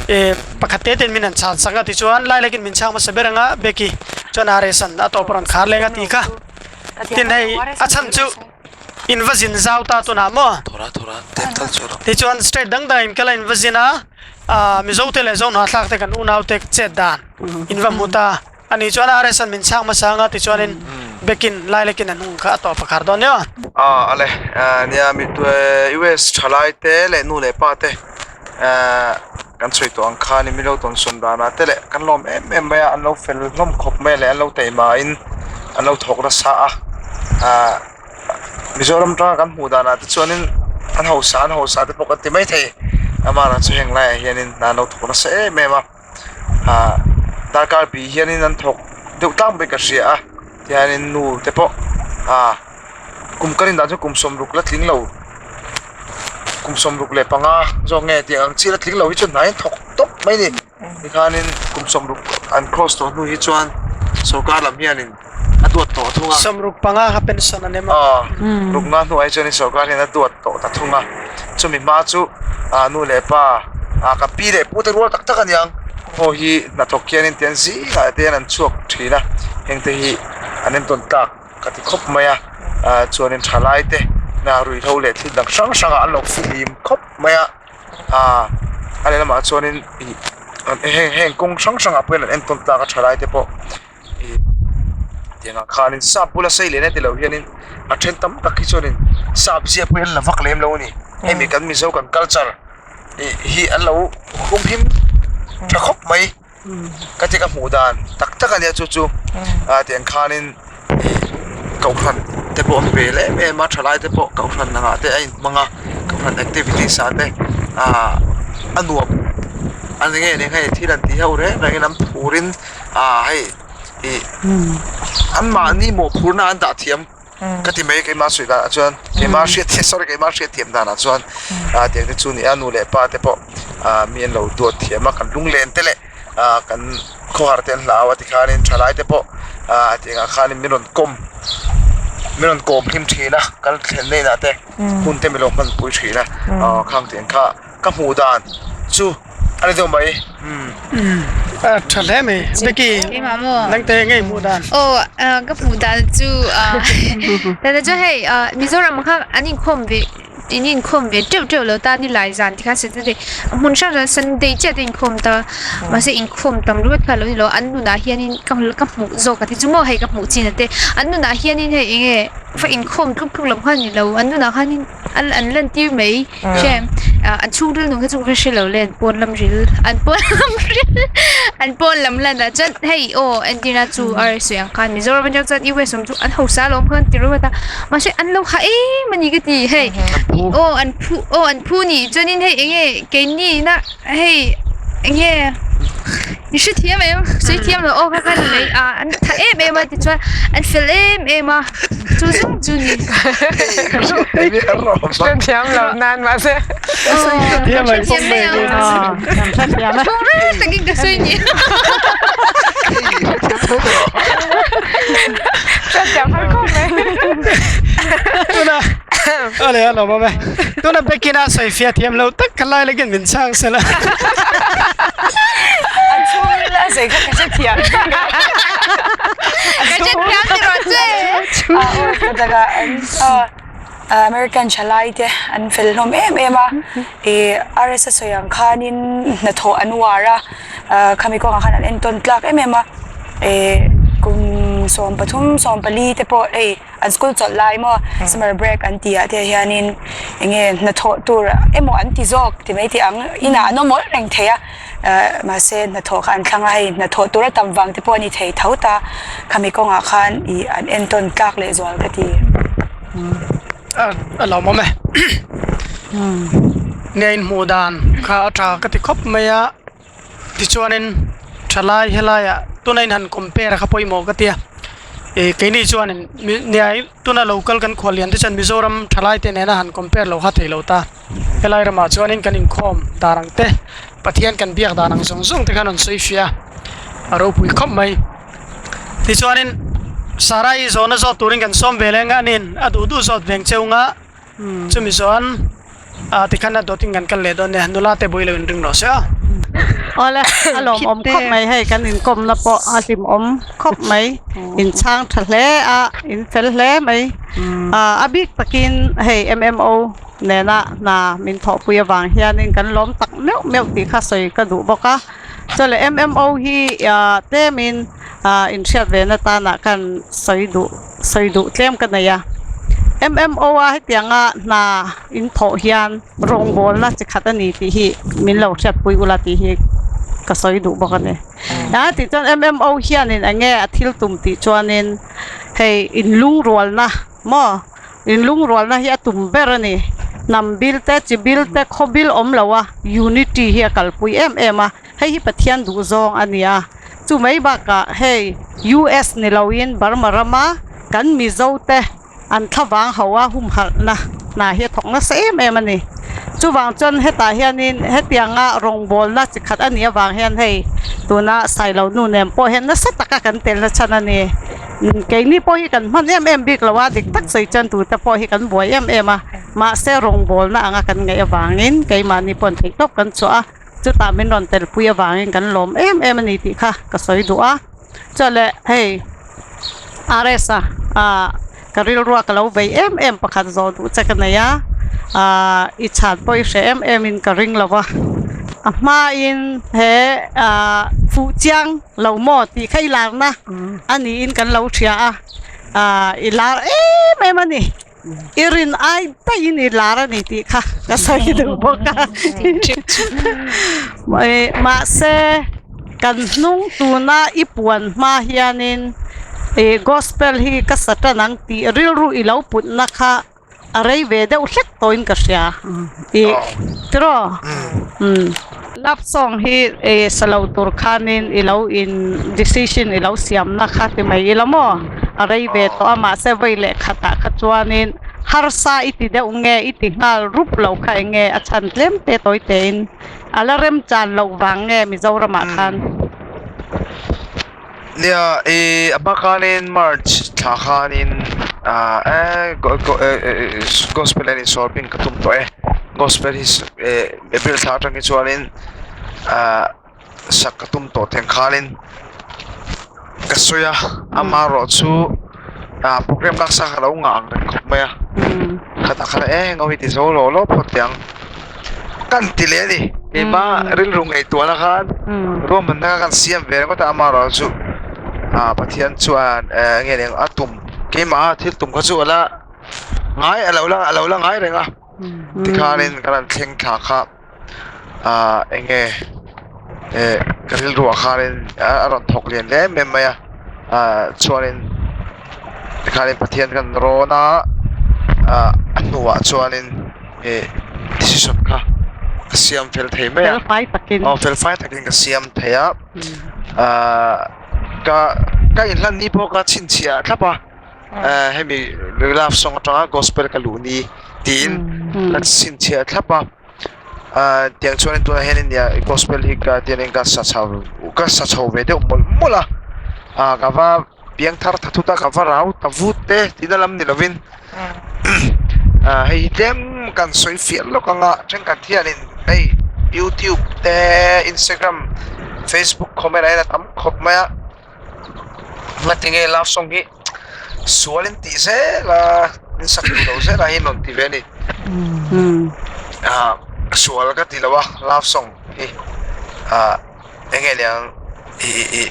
eh pakhat te ten min han chhan sak a tichuan lailakin min chhang hmasa ber anga Becky chuan a reh san a tawp a rawn khar leng a tih kha tin hei a chhan chu in va zin zau ta tunah maw tichuan state dang dangah in kal a in va zin a ah Mizo te leh Zohnahthlak te kan unau te chet dan in va hmu ta a nih chuan a reh san min chhang hmasa anga tichuanin Beckin lailakin an hung kha a tawp a khar dawn nia. Ah ale nia US thalai te leh nu leh pa te. Ehh kan sawi tawh ang khan in milo tawn sawn danah te leh kan lawm em em mai a an lo fel hlawm khawp mai a leh an lo taima in an lo thawk nasa a ahh Mizoram atanga kan hmuh danah te chuanin an hausa an hausa te pawh kan ti maithei amaherawh chu heng laiah hianin hna an lo thawk nasa em em a ahh darkar bih hianin an thawk deuh tlang mai ka hria a tihianin nu te pawh ahh kum ka rin dan chu kum sawmruk la tling lo. Kum 65 zawk nge tih ang chi la tling lo hi chu hnai thawk tawp mai a ni. Tikhanin kum 60 an cross tawh hnu hi chuan sorkar lam hianin a duat tawh thung a. 65 kha pension an em a. Aw, rukna hnuah hi chuanin sorkar hian a duat tawh ta thung a. Chumi hma chu nu leh pa kan pi leh pu te rual tak tak a niang. Ho hi hnathawk hianin tian zingah te hian an chhuak thin a, hengte hi. an entawn tlak ka ti khawp mai a ah chuanin thalai te na ruihhlo leh thil dang hrang hrang ah an lo fihlim khawp mai a ah a lehlamah chuanin ih heng heng kawng hrang hrang ah pawh hian an entawn tlak a thalai te pawh ih tiang ah khanin sap bula sei leh na tilo hianin a then tam tak hi chuanin sap zia pawh hi an la vak lem lo a ni hemi kan mizo kan culture ih hi an lo humhim tha khawp mai ka ti ka hmuh dan tak tak a nia chu chu ah tiang khanin ih kohhran te pawh an ve lem em a thalai te pawh kohhran ang ah te a inhmang a kohhran activities ah te ah a nuam a ni nge ni hei thil an tih ho reng rengin an phurin ah hei ih anmahni mawhphurna an dah thiam ka ti mai keimah sawi danah chuan keimah hriat thiam sorry keimah hriat thiam danah chuan ah tiang te chu a ni a nu leh pa te pawh ah mi an lo duat thiam a kan lunglen te leh ah kan khawhar te an hlau a tikhanin thalai te pawh ah tiang ah khanin min rawn kawm min rawn kawm hlim thin a kal thlen na inah te hun te min lo hmanpui thin a ah khang tiang kha ka hmuh dan chu a ni deuh mai umm. A tha hle mai Becky nang te ngei hmuh dan. Aw ka hmuh dan chu tana chu hei Mizoram kha an inkhawm ve in inkhawm ve teuh teuh lo ta ni lai zan tikhan Saturday hmun hrang hrang Sunday chiah te inkhawm ta mahse inkhawm tam ruat kha lo ni lo an nunah hianin ka ka hmuh zawk a ti chu maw hei ka hmuh chin a te an nunah hianin hei eng nge va inkhawm tluk tluk lam kha ni lo an nunah khanin an an lan tir mai hre an chhungril nung hi chu ka hre lo le an pawn lam ril an pawn lam ril an pawn lam lan ah chuan hei aw entirna chu a sawi ang khan Mizoram atang chuan US awm chu an hausa alawm khan ti ringawt a mahse an lo ha em a ni ka ti hei aw an phu aw an phu ni chuanin hei eng nge keini na hei eng nge i hre thiam em sawi thiam lo aw kha khan lei ah an tha em em a tichuan an fel em em a chu zawng chu ni Hre thiam lo nan mahse Thiam ai pawm mai ni. Kan hre thiam e. Thawng takin ka sawi ni. Hre thiam har khawp mai. Tuna ale a lawm awm e. Tuna Beckina sawi fiah thiam lo tak ka lai lekin min chhang sela. A chhungril a zei kha ka hre thiam. Ka hre thiam ti rawh che. American thalai te an fel hlawm em em a, ih RS a sawi ang khanin hnathawh an uar a, khami kawngah khan an entawn tlak em em a, ih kum 13 14 te pawh hei an school chawlh lai maw summer break an tih ah te hianin eng nge hnathawh tur emaw an ti zawk ti mai tih ang inah an awm awlh reng thei a, mahse hnathawh kha an thlang a hei hnathawh tur a tam vang te pawh a ni thei tho ta khami kawngah khan ih an entawn tlak leh zual ka ti. A lawmawm e nia inhmuh dan kha a tha ka ti khawp mai a tichuanin thalai helaiah tuna in han compare kha pawimawh ka tia ih keini chuanin nia tuna lo kal kan khuallian te chuan Mizoram thalai te nena han compare lo kha theih lo ta helai ramah chuanin kan inkhawm dan ang te Pathian kan biak dan ang zawng zawng te khan an sawi fiah a a ropui khawp mai. Tichuanin Sarai zawhna zawt turin kan sawm ve leng a nin a duh duh zawt veng cheu nga chumi chuan ah tikhan a dawtin kan kal leh dawn nia nula te buai lo in ring rawh se aw. Awle a lawmawm khawp mai hei kan inkawmna pawh a hlimawm khawp mai inchhang tha hle a in fel hle mai ah a bik takin hei M_M_O nena hna min thawhpui avang hianin kan lawm tak meuh meuh tih kha sawi ka duh bawk a. Chawleh MMO hi tlemin inhriat ve na tanah khan sawi duh sawi duh tlem ka nei a. MMO a hetianga hna in thawh hian rawngbawlna chi khat a ni tih hi min lo hriatpui ula tih hi ka sawi duh bawk a ni. A tih chuan MMO hianin eng nge a thil tum tih chuanin hei inlungrualna maw inlungrualna hi a tum ber a ni. Hnam bil te, chi bil te, khaw bil awm lo a, unity hi a kalpui em em a, hei hi Pathian duh zawng a ni a. Chu mai bakah hei US ni loin Burma rama kan Mizo te an thlavang ho a humhalhna hna hi a thawk nasa em em a ni. Chuvang chuan hetah hianin hetianga rawngbawlna chi khat a nih avang hian hei tuna Sailo nu nen pawh hian nasa taka kan telna chhan a ni. Keini pawh hi kan hman em em bik lo a, dik tak sawi chuan tute pawh hi kan buai em em a, mahse rawngbawlna anga kan ngaih avangin keimahni paw'n theihtawp kan chhuah a, chutah min rawn telpui avangin kan lawm em em a ni tih kha ka sawi duh a. Chuan leh hei. RS a ah ka rilrua ka lo vei em em pakhat zawh duh che ka nei a, ah i chhan pawh i hreh em em in ka ring lo va, a hmain he ah fuh chiang lo maw tih kha i larna a niin kan lo hria a, ah i lar em em a ni. I rin ai daihin i lar a ni tih kha ka sawi duh bawk a. Mahse, kan hnung tuna i puan hma hianin ih gospel hi ka sa tan ang tih rilru i lo putna kha a rei ve deuh hlek tawhin ka hria. Ih tiraw? Umm. Love song hi ih sa lo tur khanin i lo in decision i lo siamna kha ti mai ila maw? A rei ve tawh a mahse vawi leh khatah kha chuanin harsa i ti deuh nge i ti nghal rup lo kha eng nge a chhan tlem te tawi tein a la remchan loh vang nge Mizoramah khan? Nia i a hma khanin March thla khanin ah eh gospel en insawl pin ka tum tawh e gospel hi eh April thla atang hi chuanin ah sak ka tum tawh teng khanin ka sawi a amaherawh chu ah program lak sa ka lo ngah ang reng khawp mai a khatah khan eng ho hi ti zo lo lo phawt teh ang kan ti leh a ni keimah rilru ngaihtuahna khan ruahmanna kha kan siam ve ringawt a amaherawh chu ah Pathian chuan eh enge ni ang a tum keimah a thil tum kha chu a la ngai a lo la a lo la ngai reng a tikhanin kan han thleng thla kha. ah eng nge eh ka rilru ah khanin a rawn thawk lian hle em em mai a ah chuanin tikhanin Pathian kan rawn a ah a hnuah chuanin ih decision kha ka siam fel thei mai a fel fai takin aw fel fai takin ka siam thei a ah ka ka inhlan ni pawh ka chhinchhiah thlap a. eh hemi love song atanga gospel ka luh ni tiin ka chhinchhiah thlap a ah tiang chuan tunah hian nia gospel hi ka tiangin ka sa chho ka sa chho ve deuh mawlh mawlh a ah ka va piang thar tha thut a ka va rau ta vut te tihna lam ni lovin ah hei hi tlem kan sawi fiah lawk ang a thenkhat hianin hei youtube te instagram facebook comment ah hian a tam khawp mai a. Ngatinge love song hi sual in tih zel a in sak duh loh zel a hi rawn ti ve a ni ah sual ka ti lo a love song hi ah eng nge niang ih ih ih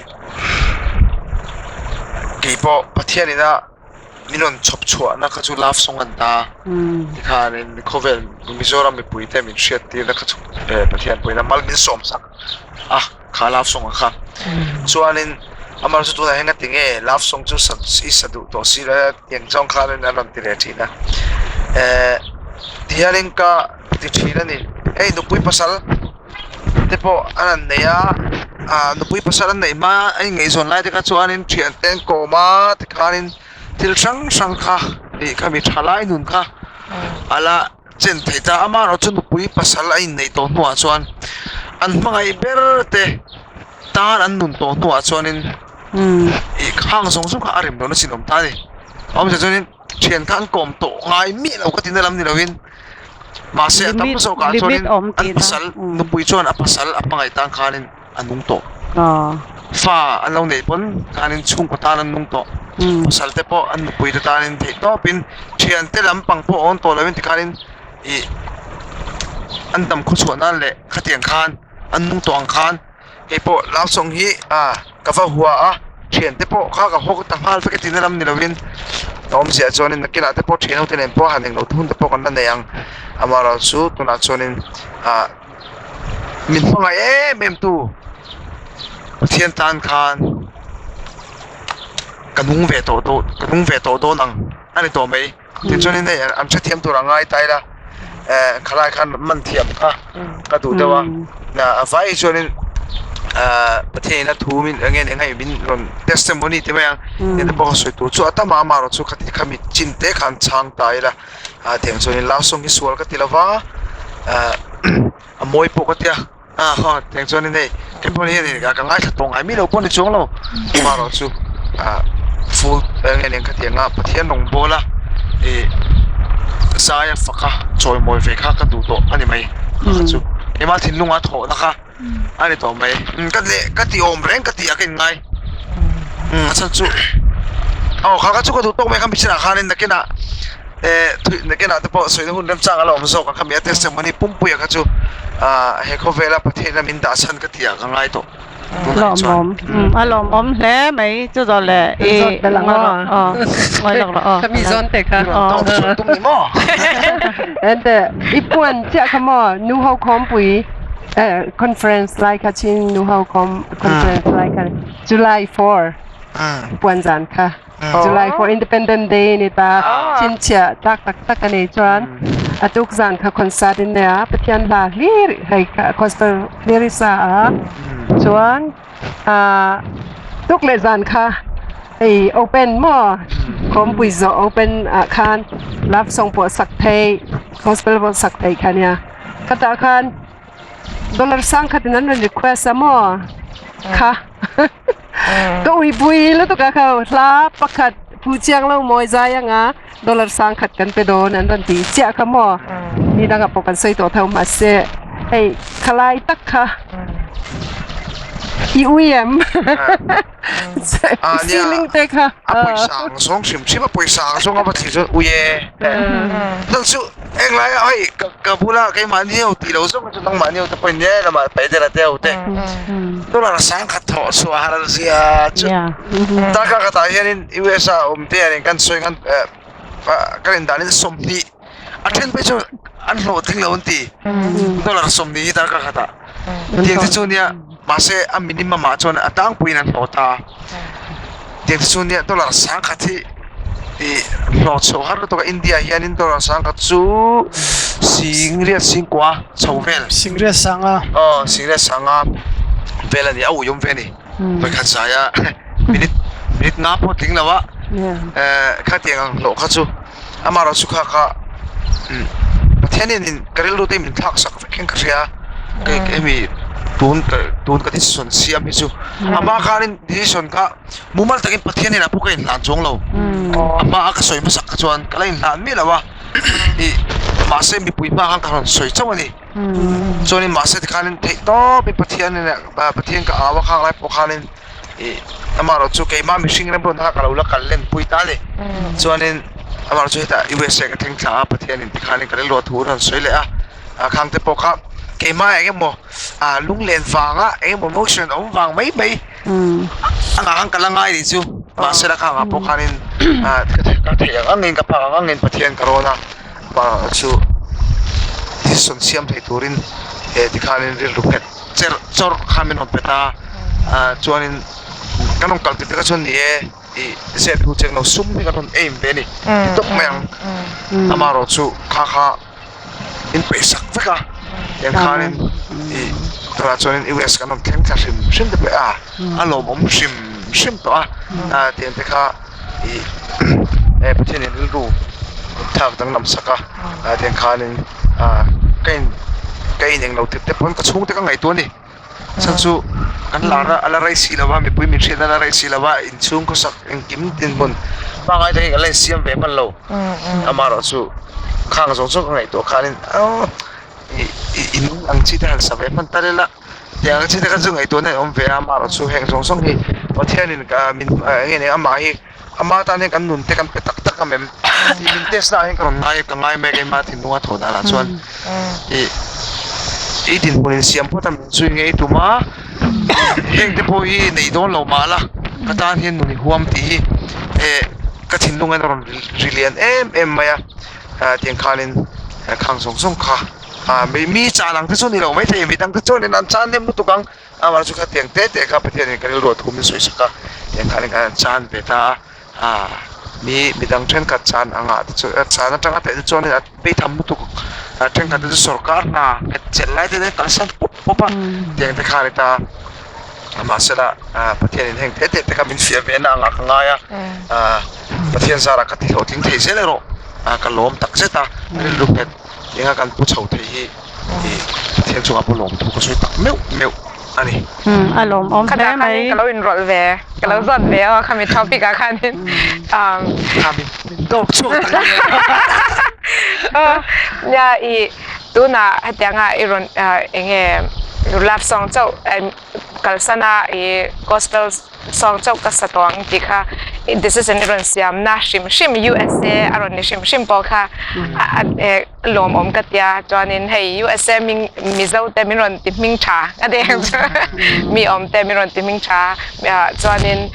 keipawh Pathian ina min rawn chhawp chhuahna kha chu love song a ni ta tikhanin khawvel Mizoram mipui te min hriat tirna kha chu Pathian pawhin a mal min sawm sak a. Kha love song a kha chuanin amah chu tunah hian ngati nge love song chu sa i sa duh tawh si lo tiang zawng khanin an rawn ti leh thin a eh tihianin ka ti thin a ni hei nupui pasal te pawh an han nei a ah nupui pasal an neih hma a ingaihzawn lai te kha chuanin thian te an kawm a tikhanin thil hrang hrang kha ih khami thalai nun kha a la. Chen thei ta amaherawh chu nupui pasal a inneih tawh hnuah chuan an hmangaih ber te tan an nun tawh hnuah chuanin ih khang zawng zawng kha a rem lohna chin awm ta a ni. Awmzia chuanin thian kha an kawm tawh ngai miah lo ka tina lam ni lovin mahse a tam zawkah chuanin an pasal nupui chuan a pasal a hmangaih tan khanin a nung tawh. Fa an lo neih pawn khanin chhungkaw tan an nung tawh. Pasal te pawh an nupui te tanin theih tawpin thiante lampang pawh a awm tawh lovin tikhanin ih an dam khaw chhuah nan leh khatiang khan an nung tawh ang khan hei pawh love song hi ah ka va hua a thiante pawh kha ka haw ta nghal vek e tihna lam ni lovin a awmzia chuanin nakinah te pawh thian ho te nen pawh han englo thun te pawh kan la nei ang amaherawhchu tunah chuanin ah. Min hmangaih em em tu Pathian tan khan ka nung ve tawh dawn ka nung ve tawh dawn ang a ni tawh mai tichuanin hei an hrethiam tur a ngai ta ila eh khalai khan man thiam kha ka duh deuh a a vai chuanin ah Pathian in a thu min eng nge eng nge min rawn testimony ti mai ang heng te pawh ka sawi tur chu a tam a amaherawh chu khati khami chin te khan chhang ta ila. Ah tiang chuanin love song hi sual ka ti lo va ah a mawi pawh ka tia ah haw tiang chuanin hei keipawh hian ka ngaithla tawh ngai miah lo pawh a ni chuang lo amaherawh chu ah full eng nge eng khatiang a Pathian rawng bawl a ih zai a fak a chawimawi ve kha ka duh tawh a ni mai kha chu keimah thinlunga thawhna kha a ni tawh mai ka leh ka ti awm reng ka tih ah ka inngai a chhan chu. Aw kha kha chu ka duh tawk mai kha michinah khanin nakinah eh thui nakinah te pawh sawina hun remchang a la awm zawk ang kha mi a testimony pumpuia kha chu ah he khawvela Pathian a min dah chhan ka tih ah ka ngai tawh tunah hi chuan. Lawmawm a lawmawm hle mai chu zawh leh i Zawt belh ang aw. Aw ngawi lawk rawh aw. Kha mi zawn te kha. I rawn tawng chhuah tum ni maw? Ente i puan chiah kha maw nu ho khawmpui eh conference lai kha chin nu ho khawm conference lai kha July 4 puan zan kha July 4 Independent Day ni ta chhinchhiah tlak tak tak a nei chuan a tuk zan kha concert in nei a Pathian hla hlir hei kha gospel hlir i sa a chuan ah tuk leh zan kha hei open maw khawmpui zawh open ah khan love song pawh sak theih gospel pawh sak theih kha nia khatah khan Dollar sang khatin an rawn request a maw? Kha ka ui pui lutuk a kha hla pakhat phu chiang lo mawi zai anga dollar sang khat kan pe dawn an rawn ti chiah kha maw? Ni dangah pawh kan sawi tawh tho mahse hei khalai tak kha i ui em? Ah nia Ceiling te kha a pawisa ang zawng hrim hrim a pawisa ang zawng a va thlir chuan ui e nang chu englai ah hei ka ka bula keimahni ho tih loh zawng chu nangmahni ho te pawhin nia lamah paih der a te ho te dollar sang khat thawh chhuah har zia chu darkar khatah hianin US ah awm te hianin kan sawi kan eh kan indanin 20 a then phei chu an hlawhtling lo an ti dollar 20 hi darkar khatah tiang te chu nia mahse a minimum ah chuan a tlangpuiin an hlawh ta tiang te chu nia dollar sangkhat hi ih hlawh chhoh har lutuk a India ah hianin dollar sangkhat chu singriat singkua chho vel Singriat sanga aw singriat sanga vel a ni a ui awm ve a ni vawikhat zaia minute minute nga pawh tling lo a eh khatiang ang hlawh kha chu. Amaherawh chu kha kha Pathianin ka rilru te min thlak sak vek hian ka hria kei hemi tun ka tun ka decision siam hi chu ama khanin decision kha mumal takin Pathianin a pawh ka inhlan chuang lo ama a ka sawi hmasak kha chuan ka la inhlan miah lo a ih mahse mipui hma khan ka rawn sawi chauh a ni chuanin mahse tikhanin theih tawpin Pathianin Pathian ka au a khang lai pawh khanin. ih amaherawh chu keimah mihring remruatna kha ka lo la kal len pui ta a ni chuanin amaherawh chu hetah USA ka thleng thla a Pathianin tikhanin ka rilru a thu rawn sawi leh a ah khang te pawh kha keimah eng emaw ah lunglen vanga eng emaw emotion awm vang mai mai a ngah ang ka la ngai nih chu mahse la khangah pawh khanin ah ka theih ang angin ka phak ang angin Pathian ka rawn a amaherawh chu decision siam thei turin eh tikhanin rilru nghet cherh chawrh kha min rawn pe ta ah chuanin kan rawn kal tir te kha chuan ni e ih zep thu cheng lo sum hi kan rawn aim ve a ni ti tawp mai ang amaherawh chu kha kha in peih sak vek a tiang khanin ih tunah chuanin US kan rawn thleng thla hrim hrim te pawh a a lawmawm hrim hrim tawh a ah tiang te kha ih eh Pathianin rilru thlak danglam sak a ah tiang khanin ah ka in ka in englo tep te pawn ka chhungte ka ngaihtuah a ni chhan chu kan lar a a la rei si lo va mipui min hriatna a la rei si lo va inchhung khawsak engkim dinhmun pangngai takin kan la insiam ve hman lo amaherawh chu khang zawng zawng ka ngaihtuah khanin aw ih ih in ang chi te han sa ve hman tal ila. Tiang chi te kha chu ngaihtuahna a awm ve a, amaherawh chu heng zawng zawng hi Pathianin min eng nge amah hi ama tan hian kan nun te kan pe tak tak ang em tih min test na ah hian ka rawn ngai ka ngai mek em a thinlunga thawh danah chuan ih i dinhmun insiam phawt a min zui ngei tum a heng te pawh hi neih dawn lo mah la ka tan hian nun i huam tih hi eh ka thinlung hian a rawn ri lian em em mai a tiang khanin khang zawng zawng kha. Ah mi mi chan ang te chu ni lo maithei mi dang te chuanin an chan hnem lutuk ang amah chu khatiang te te kha Pathianin ka rilru a thu min sawi sak a tiang khanin kan han chan ve ta a ah mi mi dang thenkhat chan angah te chu chan atanga teh te chuanin a beitham lutuk a thenkhat te chu sorkar hna nghet chelh lai te kalsan pawp pawp a tiang te kha a ni ta a mahsela ah Pathianin heng te te te kha min fiah ve na angah ka ngai a ah Pathian zarah ka ti hlawhtling thei zel erawh ah ka lawm tak zet a rilru nghet. Enga kan pu chho thei hi ih Pathian chungah pawh lawmthu ka sawi tak meuh meuh a ni. Umm a lawmawm hle Khatah mai. khanin ka lo inrawlh ve, ka lo zawt ve aw khami topic ah khanin umm. Kha min min tawk chhuak tak ania. Aw nia ih tunah hetianga i rawn enge love song chauh kalsan a ih gospel song chauh ka sa tawh ang tih kha. Decision i rawn siamna hrim hrim USA a rawn ni hrim hrim pawh kha lawmawm ka tia chuanin hei USA hming Mizo te min rawn ti hming tha ka ti ang chu mi awm te min rawn ti hming tha chuanin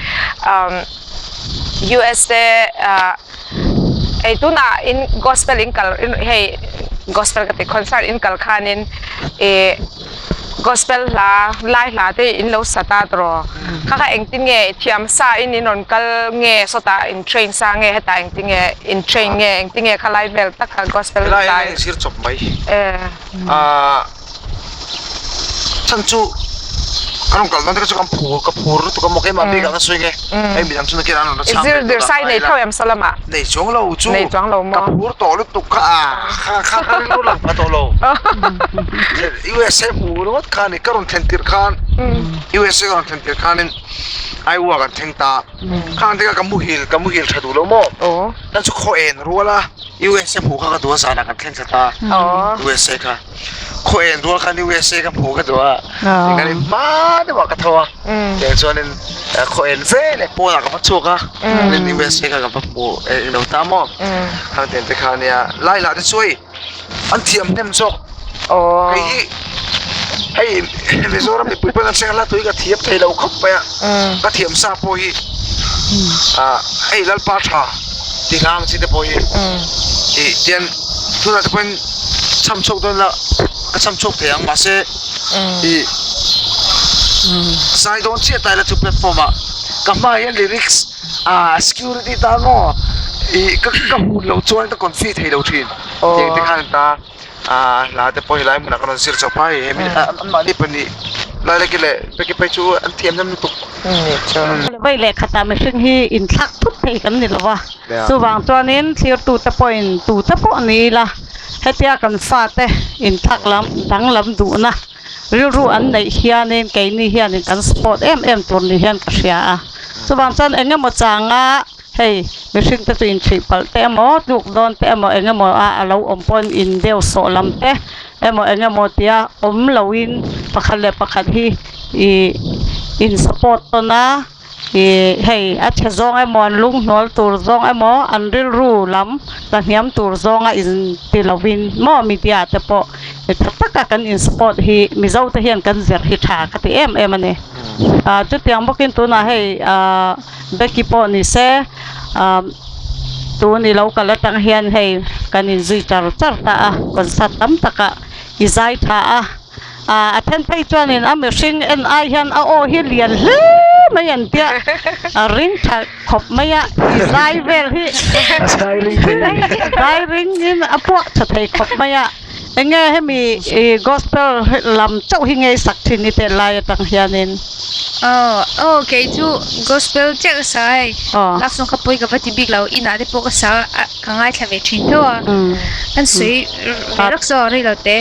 USA hei tunah in gospel in kal hei gospel ka ti concert in kal khanin ih. Gospel hla lai hla te in lo sa ta tawh kha kha engtin nge thiam sa in in rawn kal nge sawtah in train sa nge hetah engtin nge in train nge engtin nge khalai vel tak kha gospel Helai hian a inzir chawp mai ah chhan chu ka rawn kal dawn te kha chu kan phur ka phur lutuk a maw keimah bik ah ka sawi nge hei midang chu nakin an rawn la chhang ve tur a ngai ila nei chuang lo chu ka phur tawh lutuk kha ah kha kha ka rilru lang pha tawh lo. USA hmu ringawt kha a ni ka rawn thlen tirh khan USA ka rawn thlen tirh khanin Iowa kan thleng ta khang te kha ka muhil ka muhil tha duh lo maw chuan chu khaw en rual a USA hmuh kha ka duh a zanah kan thleng thla ta USA kha khaw en rual khan USA ka hmuh ka duh a engkanin hma deuhah ka tho a tiang chuanin khaw en vel e pawnah ka va chhuak a USA kha ka va hmu englo ta maw khang tiang te kha ania lai lah te chu hei. an thiam hnem zawk hei hi hei Mizoram mipui pawhin an hre hla tui ka thiam thei lo khawp mai a ka thiam sa pawh hi ah hei Lalpa tha tih hla ang chi te pawh hi ih tian tunah te pawhin cham chhuak dawn ila ka cham chhuak thei ang mahse ih zai dawn chiah ta ila chu platform ah ka hmaah hian lyrics ah security tan maw ih ka ka hmu loh chuan ka confi thei lo thin tiang te khan ta ah hla te pawh helai hmunah ka rawn zir chawp a hei hemi anmahni pahnih lai lek leh beki phei chu an thiam em lutuk. Vawi leh khatah mihring hi inthlak thut thei kan ni lo va, chuvang chuanin thlirtute pawhin tute pawh ni ila hetia kan fate inthlak lam danglam duhna rilru an neih hianin keini hianin kan support em em tur ni hian ka hria a chuvang chuan eng emaw changa hei mihring te chu inchhuih palh te emaw tluk dawn te emaw eng emaw a alo awm pawhin in deuh sawh lam te emaw eng emaw tia awm loin pakhat leh pakhat hi ih in support tawn a. Ih hei a chhe zawng emaw an lunghnual tur zawng emaw an rilru lam la hniam tur zawnga in ti lovin maw media te pawh tha taka kan in support hi Mizo te hian kan zir hi tha ka ti em em a ni. Ah chutiang bawkin tunah hei ah Becky pawh ni se ah tun i lo kal atang hian hei kan inzui char char ta a concert tam takah i zai tha a. Ah a then phei chuanin a mihring en ai hian a aw hi lian hle mai an tia a ring tha khawp mai a i zai vel hi zai ring in a puak tha thei khawp mai a enge hemi ih gospel lam chauh hi ngei sak thin i teh lai atang hianin. Aw aw kei chu gospel chiah ka sa hei love song kha pawi ka va ti bik lo inah te pawh ka sa a ka ngaithla ve thin tho a an sawi ve rawk saw rei lo te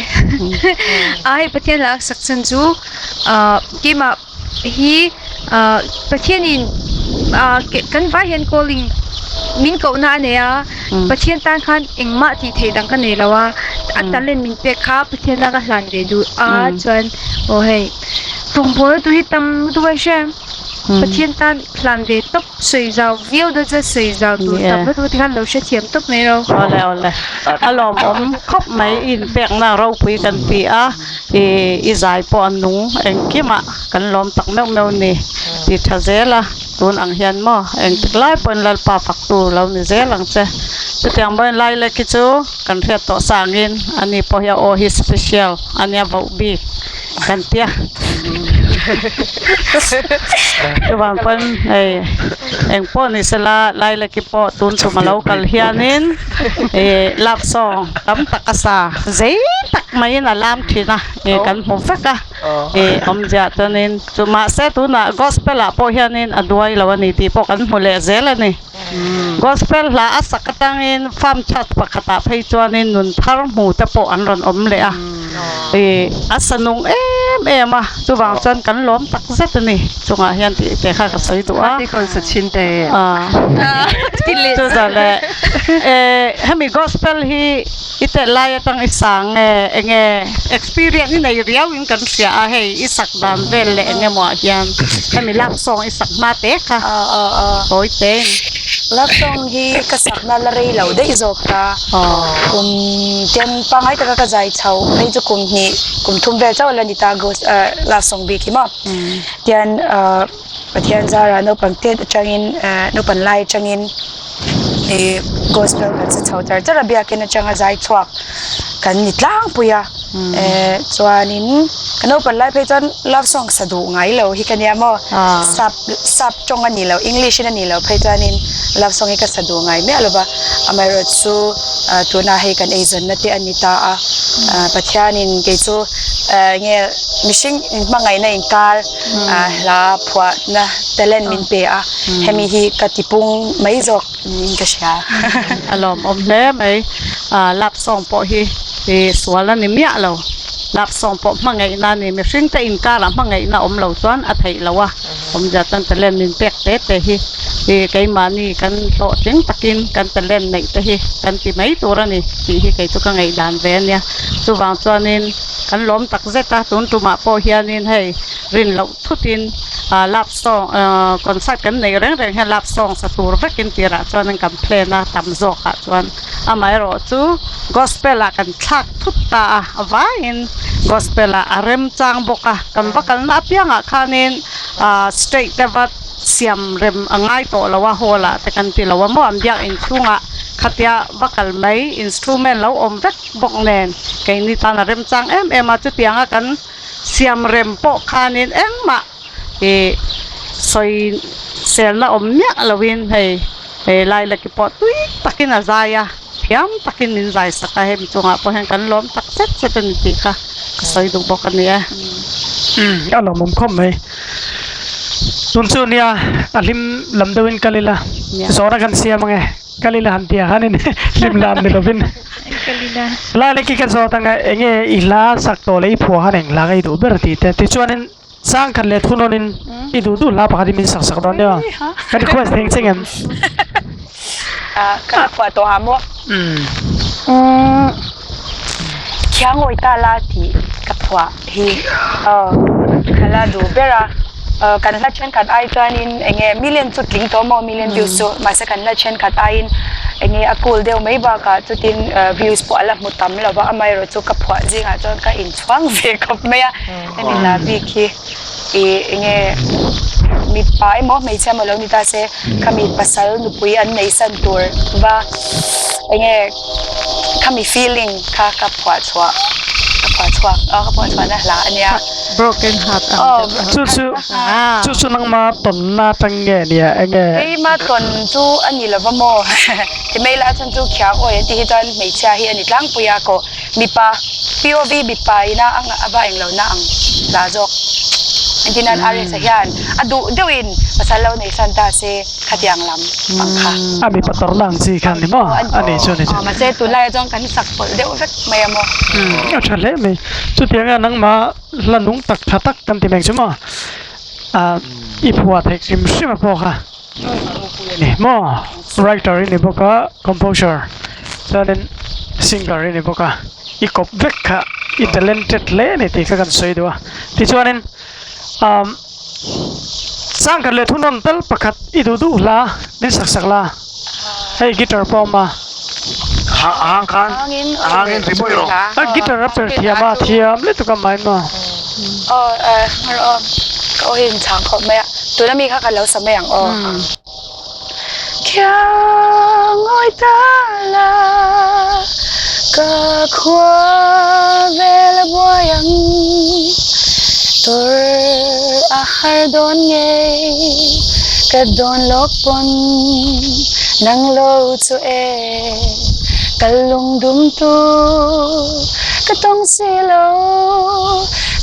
a hei Pathian lah a sak chhan chu ah keimah hi ah Pathianin ah kan vai hian calling min kohna a nei a Pathian tan khan engmah tih theih dang ka nei lo a a talent min pek kha Pathian a ka hlan ve duh a chuan aw hei rawngbawlna tur hi tam lutuk a hria em Pathian tan hlan ve tawp. Sawi zau viau dawn chuan sawi zau tur tam lutuk a tikhan lo hrethiam tawp mai ro. Awle awle a lawmawm khawp mai i inpekna ropui kan ti a ih i zai pawh a nung engkimah kan lawm tak meuh meuh ni ti tha zel a tun ang hian maw engtik lai pawhin Lalpa faktu lo ni zel ang che chutiang mawiin Lailek hi chu kan hriat tawh sa angin ani pawh hi a aw hi special ania voh bik. Kan tia chuvang pawn hei eng pawh ni sela Lailaki pawh tun tum a lo kal hianin ih love song tam tak a sa zei tak maiin a lam thin a ih kan hmu vek a ih awmzia chuanin chu mahse tunah gospel ah pawh hianin a duai lo a ni tih pawh kan hmu leh zel a ni gospel hla a sak atangin farm church pakhatah phei chuanin nun thar hmu te pawh an rawn awm leh a ih a sa nung em. em em a, chuvang chuan kan lawm tak zet a ni. Chungah hian tih te kha ka sawi duh a. Chuzah leh hemi gospel hi i tel lai atang i sang nge enge experience i nei riau in kan hria a hei i sak dan vel leh eng emaw ah hian hemi love song i sak hma te kha tawi te in. Love song hi ka sak na la rei lo daih zawk ta kum ten pangngai taka ka zai chho phei chu kum hnih kum thum vel chauh la ni ta gos love song bik hi maw tian Pathian zara naupang tet atangin naupang lai atangin ih gospel kan sa chho char char a biakin atanga zai chhuak kan ni tlangpui a eh chuanin ka naupang lai phei chuan love song sa duh ngai lo hi ka nia maw sap sap tawng a ni lo english in a ni lo phei chuanin love song hi ka sa duh ngai miah lo va amaherawhchu tunah hei kan eizawnna te a ni ta a Pathianin kei chu enge mihring hmangaihna inkar Hla phuahna talent min pe a, hemi hi ka tipung mai zawk niin ka hria. A lawmawm hle mai. Love song pawh hi sual a ni miah lo. Love song pawh hmangaihna a ni. Mihring te inkarah hmangaihna awm lo chuan a theih loh a. Awmzia chuan talent min pek te te hi keimahni kan hlawhtling takin kan talent neih te hi kan ti mai tur a ni tih hi kei chu ka ngaihdan ve a nia. Chuvang chuanin kan lawm tak zet a, tun tumah pawh hianin hei rin loh thutin ah love song ah concert kan neih reng reng hian love song sa tur vekin tirah chuanin kan plan a tam zawkah chuan amaherawh chu gospel ah kan thlak thut ta a a vaiin gospel ah a remchang bawk a kan va kalna apiangah khanin ah stage te va siam rem a ngai tawh lo a hall ah te kan ti lo a maw an biak inchhungah khatia va kal mai instrument lo awm vek. Bawk nen keini tan a remchang em em a, chutianga kan siam rem pawh khanin engmah ih sawi selna awm miah loin hei he Lailaki pawh tui takin a zai a, thiam takin min zai sak a, hemi chungah pawh hian kan lawm tak zet zet a ni tih kha ka sawi duh bawk a ni e. Umm a lawmawm khawp mai. Tun chu nia a hlim lam deuhin kal ila zawhna kan siam ange kal ila han tih ah khanin hlim lam ni lovin. Lai leh ki ka zawt anga enge i hla sak tawh leh i phuah khan eng hla ka i duh ber tih te tichuanin chang khat leh thunawnin i duh duh hla pakhat hi min sak sak dawn nia ka request thei che ngem. Ka la phuah tawh ah maw? Khiangawi ta la tih ka phuah hi ka la duh ber a, kan hla thenkhat ai chuanin enge million chu tling tawh maw million views chu mahse kan hla thenkhat aiin enge a cool deuh mai bakah chutin views pawh a la hmu tam lo va amaherawh chu ka phuah zingah chuan ka inchhuang ve khawp mai a hemi hla bik hi ih enge mipa emaw hmeichhia emaw lo ni ta se khami pasal nupui an neih san tur va enge khami feeling kha ka phuah chhuah ka phuah chhuak a ka phuah chhuahna hla a nia broken heart ang deuh chu chu chu chu nangma tawnna atang nge nia enge keima tawn chu a ni lova maw ti mai la chhan chu khiang awi an tih hi chuan hmeichhia hi a ni tlangpui a kawh mipa POV mipa ina a va englo na ang hla zawk engtin nan RS a hian a duh deuhin pasal lo nei san ta se khatiang lam ang kha. A mipa tawrhna ang chi khan ni maw? A ni chu a ni chu. Mahse tunlai ah chuan kan sak pawlh deuh vek mai a maw? A tha hle mai. Chutianga nangmah hla nung tak tha tak kan ti mek chu maw? I phuah theih hrim hrim a pawh kha a ni maw? Writer i ni bawk a, composer chuanin singer i ni bawk a, i kawp vek kha i talented hle a ni tih kha kan sawi duh a. Tichuanin umm. Changkhat leh thunawn tal pakhat i duh duh hla min sak sak la hei guitar pawh a awm a. Hang khan hang in ri mawih rawh. A guitar a per thiam a thiam lutuk a mai maw. Aw eh hmar aw ka aw hi in chhang khawp mai a tuna mi kha ka lo sa mai ang aw. Khiang ngawi ta la ka khua vel a buai ang tur a har dawn ngei ka dawn lawk pawn nang lo chu e ka lungdum tu ka tawng si lo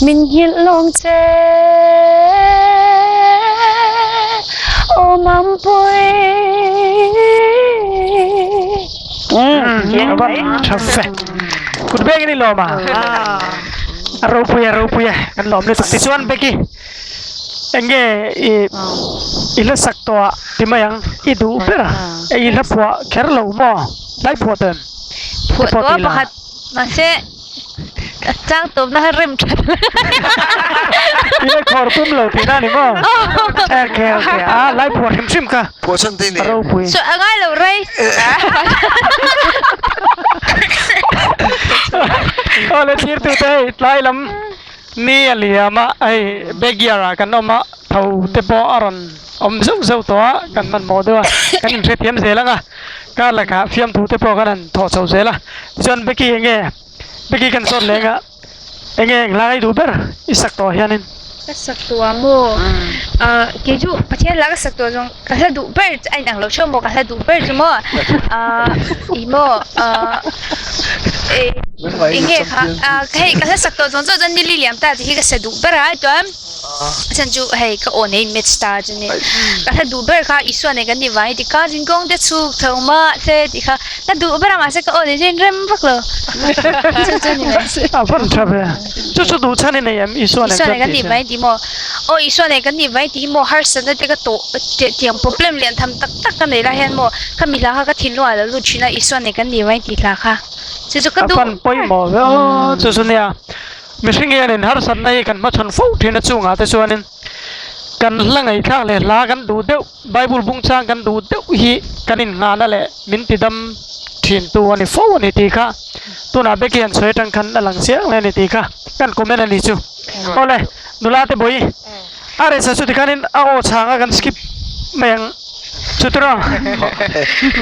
min nghilh lawng che. Aw Mampui. Tha fe. Kut beng in i lawm a. A ropui a ropui a kan lawm lutuk tichuan Becky eng nge i i hla sak tawh ah ti mai ang i duh ber a i hla phuah kher lo maw tlai phuah tawh em? Phuah tawh a pakhat mahse a chang tawpna kha rem that I la khawr pum lo tihna a ni maw? Okay okay a lai phuah hrim hrim kha Phuah chhan te i nei a ropui. So a ngai lo rei. Aw le thlir tu te hei tlai lam ni a liam a hei backyard ah kan awm a tho te pawh a rawn awm zeuh zeuh tawh a kan hmanhmawh deuh a kan inhrethiam zel ang a kar lakah fiamthu te pawh kan han thawh chho zel a tichuan Becky enge Becky kan zawt leh anga enge eng lai duh ber i sak tawh hianin. Ka sak tawh a maw ah kei chu Pathian lah ka sak tawh zawng ka hla duh ber chu a inang lo theuh maw ka hla duh ber chu maw ah ih maw ah eh eng nge kha ah hei ka hla sak tawh zawng zawng chuan nili liam ta tih hi ka sa duh ber a chuan A chhan chu hei ka aw nei match ta chu ni ka hla duh ber kha Isua nei kan tih vangin ti ka zingkawng te chhuk tho mahse tih kha ka duh ber a mahse ka aw nei chuan rem vak lo chu chu ni mai. A van tha ve chu chu duh chhan i nei em Isua nei Isua nei kan tih vangin tih maw aw Isua nei kan tih vangin tih hi maw harsatna te ka tawh tiang problem lian tham tak tak ka nei lai hian maw ka mi hla kha ka thinlung ah lo lut thin a Isua nei kan tih vangin tih hla kha chu chu ka duh A van pawimawh ve aw chu chu nia. Mihring hianin harsatna hi kan hmachhawn fo thin a chungah te chuanin kan hla ngaihthlak leh hla kan duh deuh Bible bung chang kan duh deuh hi kan innghahna leh min tidam thin tu a ni fo a ni tih kha tunah Becky an sawi atang khan a lang chiang hle a ni tih kha kan comment a ni chu. Awle nula te bawi A resa chu tikhanin a aw chhang a kan skip mai ang chu tiraw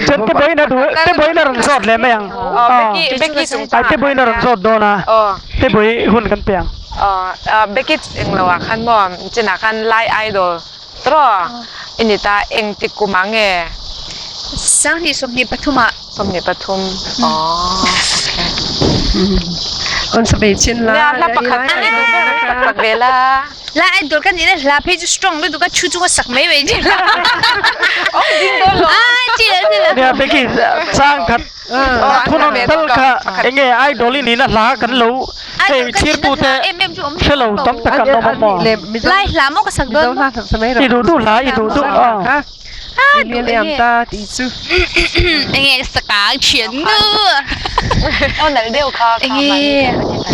chuan te bawiin a duh te bawiin a rawn zawt leh mai ang aw te bawiin a rawn zawt dawn a te bawi hun kan pe ang. Aw Becky englo ah khan maw chinah khan Lai Idol tiraw i ni ta engtik kum ah nge? 2023 ah. 23 aw okay. On sa ve chin la. Nia hla pakhat i duh ber mai sak sak ve la. La idol kan nih na hla phei chu strong lutuk a thu chunga sak mai mai chi la. Oh ding dawn lo. Ah chi lo chi lo. Nia Becky chang khat thunawn tal kha enge idol i nihna hla kan lo hei thirtu te hre lo tam tak an awm a maw. Lai hla maw ka sak dawn maw. I duh duh hla i duh duh aw. Ah duh enge. Enge ka sak ang thiannu. Aw nalh deuh kha kha Enge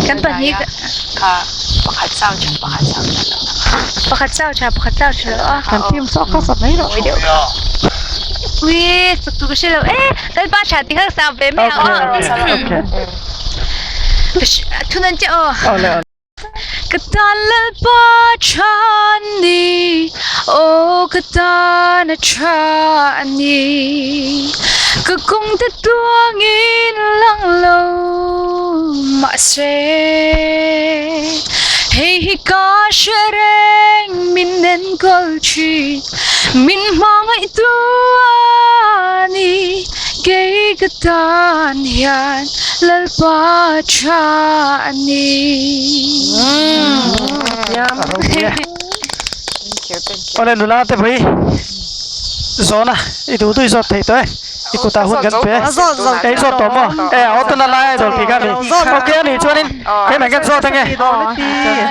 kan pahnih kha pakhat chau tha pakhat chau tha lo pakhat chau tha pakhat chau tha lo a. Kan team saw kha sa mai rawh. Ui sak tu ka hre lo e Lalpa tha ti kha ka sak ve mai ang aw. Okay. Thunawn che aw. Ka tan Lalpa tha a ni, aw ka tan a tha a ni. Ka kawng te tuangin lang lo mahse, hei hi ka hre reng min enkawl thin, min hmangaihtu a ni. Kei ka tan hian Lalpa tha a ni. Awle nula te pui zawhna i duh duh i zawt thei tawh e i kutah hun kan pe e i zawt tawh maw e a awt na lai a idol tih kha a ni ok a nih chuanin keimah hian kan zawt ange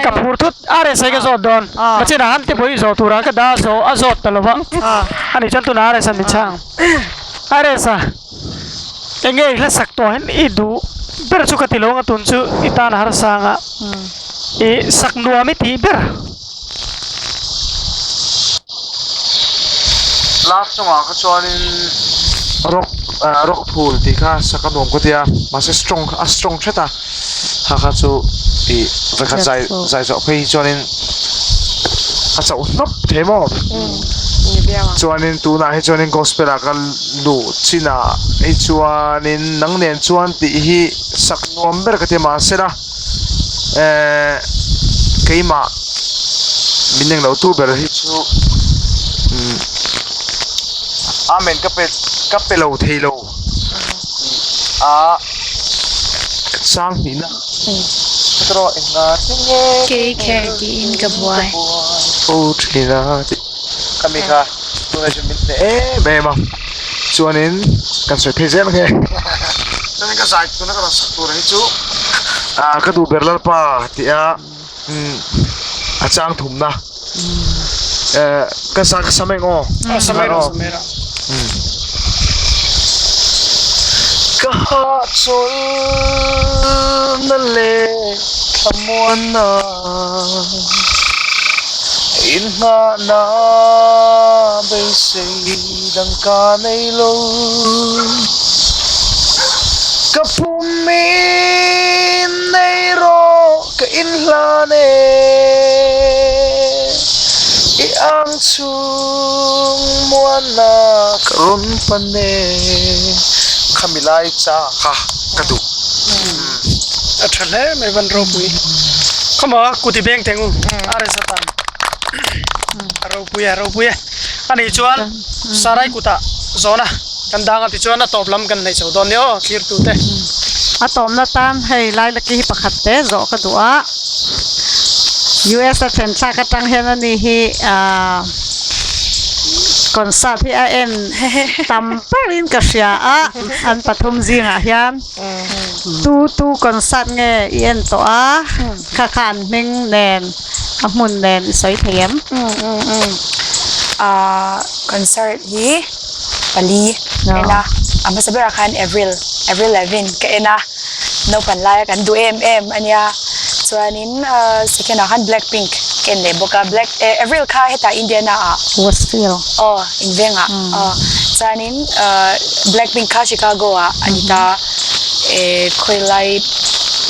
ka phur thut a rsa ka zawt dawn machinah han te pui zawh turah ka dah a zawh a zawt ta lova a nih chuan tunah rsa min chhang. A resa enge i hla sak tawh hian i duh ber chu ka ti lo ang a tun chu i tan a harsa ang a i sak nuam i tih ber. Love chungah kha chuanin rock ah rock phul tih kha sak a nuam ka tia mahse strong a strong hret a kha kha chu ih vawikhat zai zai zawh phei hi chuanin a chauh hnawp thei maw. Chuanin tunah hi chuanin gospel ah ka luh chinah hi chuanin nang nen chuan tih hi sak nuam ber ka ti mahsela ehh keimah min englo tu ber hi chu umm amen ka pe ka pe lo thei lo a chang hnihna erawh engah tinge Kei kher tiin ka buai. Fo thin a tih ka mi kha tunah chuan min hneh em em a chuanin kan sawi phei zel ang e chuanin ka zai tuna ka rawn sak tur hi chu. Ah ka duh ber Lalpa tih a a chang thumna eh ka sa ka sam eng aw Sam eng aw sam eng Ka hahchawlhna leh thlamuanna Inngahna beisei dang ka nei lo. Ka pum in nei rawh ka inhlan e. I ang chhung muanna ka rawn pan e. Khami lai cha kha ka duh. A tha hle mai van ropui. Khawmaw kut i beng teng u RS atan a ropui e a ropui e. Ani chuan Sarai kutah zawna kan dang a tichuan a tawp lam kan neih chho dawn nia aw thlir tute. A tawpna tan hei Lailaki hi pakhat te zawh ka duh a, US a then thlak atang hian ani hi ahh concert hi a en tam berin ka hria a, an pathum zingah hian tu tu concert nge i en tawh a, kha kha an hming nen. A hmun nen i sawi thei em? Ahh concert hi pali ka en a, a hmasa berah khan Avril, Avril Lavigne ka en a, naupan laia kan duh em em a nia. Chuanin ahh second ah khan Blackpink ka en leh bawk a, Black eh Avril kha hetah Indiana ah Westfield aw invengah aw chuanin ahh Blackpink kha Chicago ah a ni ta eh khawilai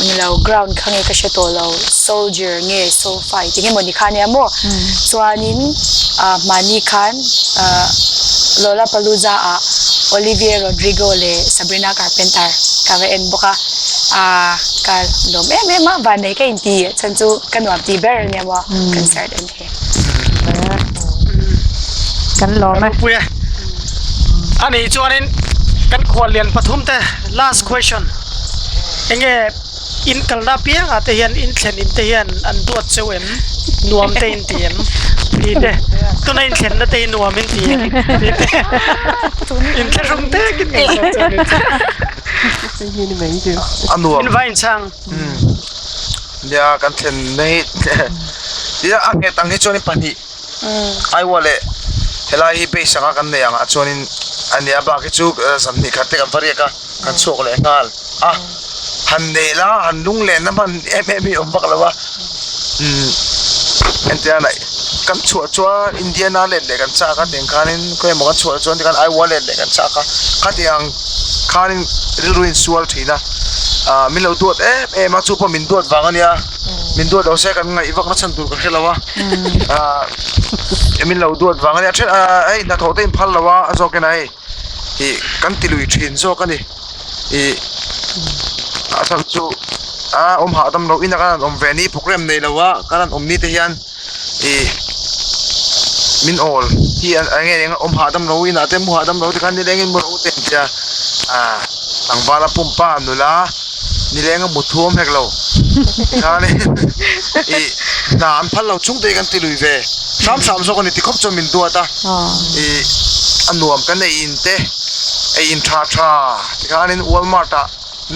ni lo ground kha nge ka hre tawh lo. Soldier nge SoFi tih nge mawni kha ania maw? Chuanin ah mahni khan ah Lollapalooza ah Olivia Rodrigo leh Sabrina Carpenter ka va en bawk a, ah ka lawm em em a, vannei ka inti chhan chu ka nuam tih ber ania maw concert en hi. Kan lawm e. Puia ani chuanin kan khuallian pathum te last question enge In kalna apiangah te hian in thlen in te hian an duat cheu em? Nuam te in ti em? Ti te, tuna in thlenna te hi nuam in ti em? Ti te, in thlahrung tek in ngaihtuah chu a ni. A nuam. In va inchhang. Nia kan thlenna hi nia a nghet ang hi chuanin pahnih Aiwa leh helai hi base anga kan nei angah chuanin a nia bak hi chu zan hnih khat te kan va riak a kan chhuak leh nghal a. Han neih la han lung len na hman em em hi awm vak lo a umm entir a kan chhuah chuan Indiana let leh kan chak a tiang khanin khawi emaw kan chhuah chuan tikhan Iowa let leh kan chak a khatiang khanin rilru insual thin a ah min lo duat em em a chu pawh min duat vang a nia min duat lo se kan ngaih vak na chhan tur ka hre lo a ah min lo duat vang a nia then ah hei hnathawh te inphal lo a a zawk in a hei ih kan ti lui thin zawk a ni. Ih a chhan chu a awm hahdam loh in a kan han awm ve ni program nei lo a kan han awm ni te hian ih min awl hi a eng nge eng awm hahdam lo inah te mu hahdam lo te khan nileng in mu ro te an tia ah tlangval a pumpa nula nileng a mut thu awm hek lo tikhanin ih hna an phal lo chung te hi kan ti lui ve hram hram zawk a ni tikhawp chuan min duat a ih a nuam kan ei in te. Ei in tha tha tikhanin Walmart ah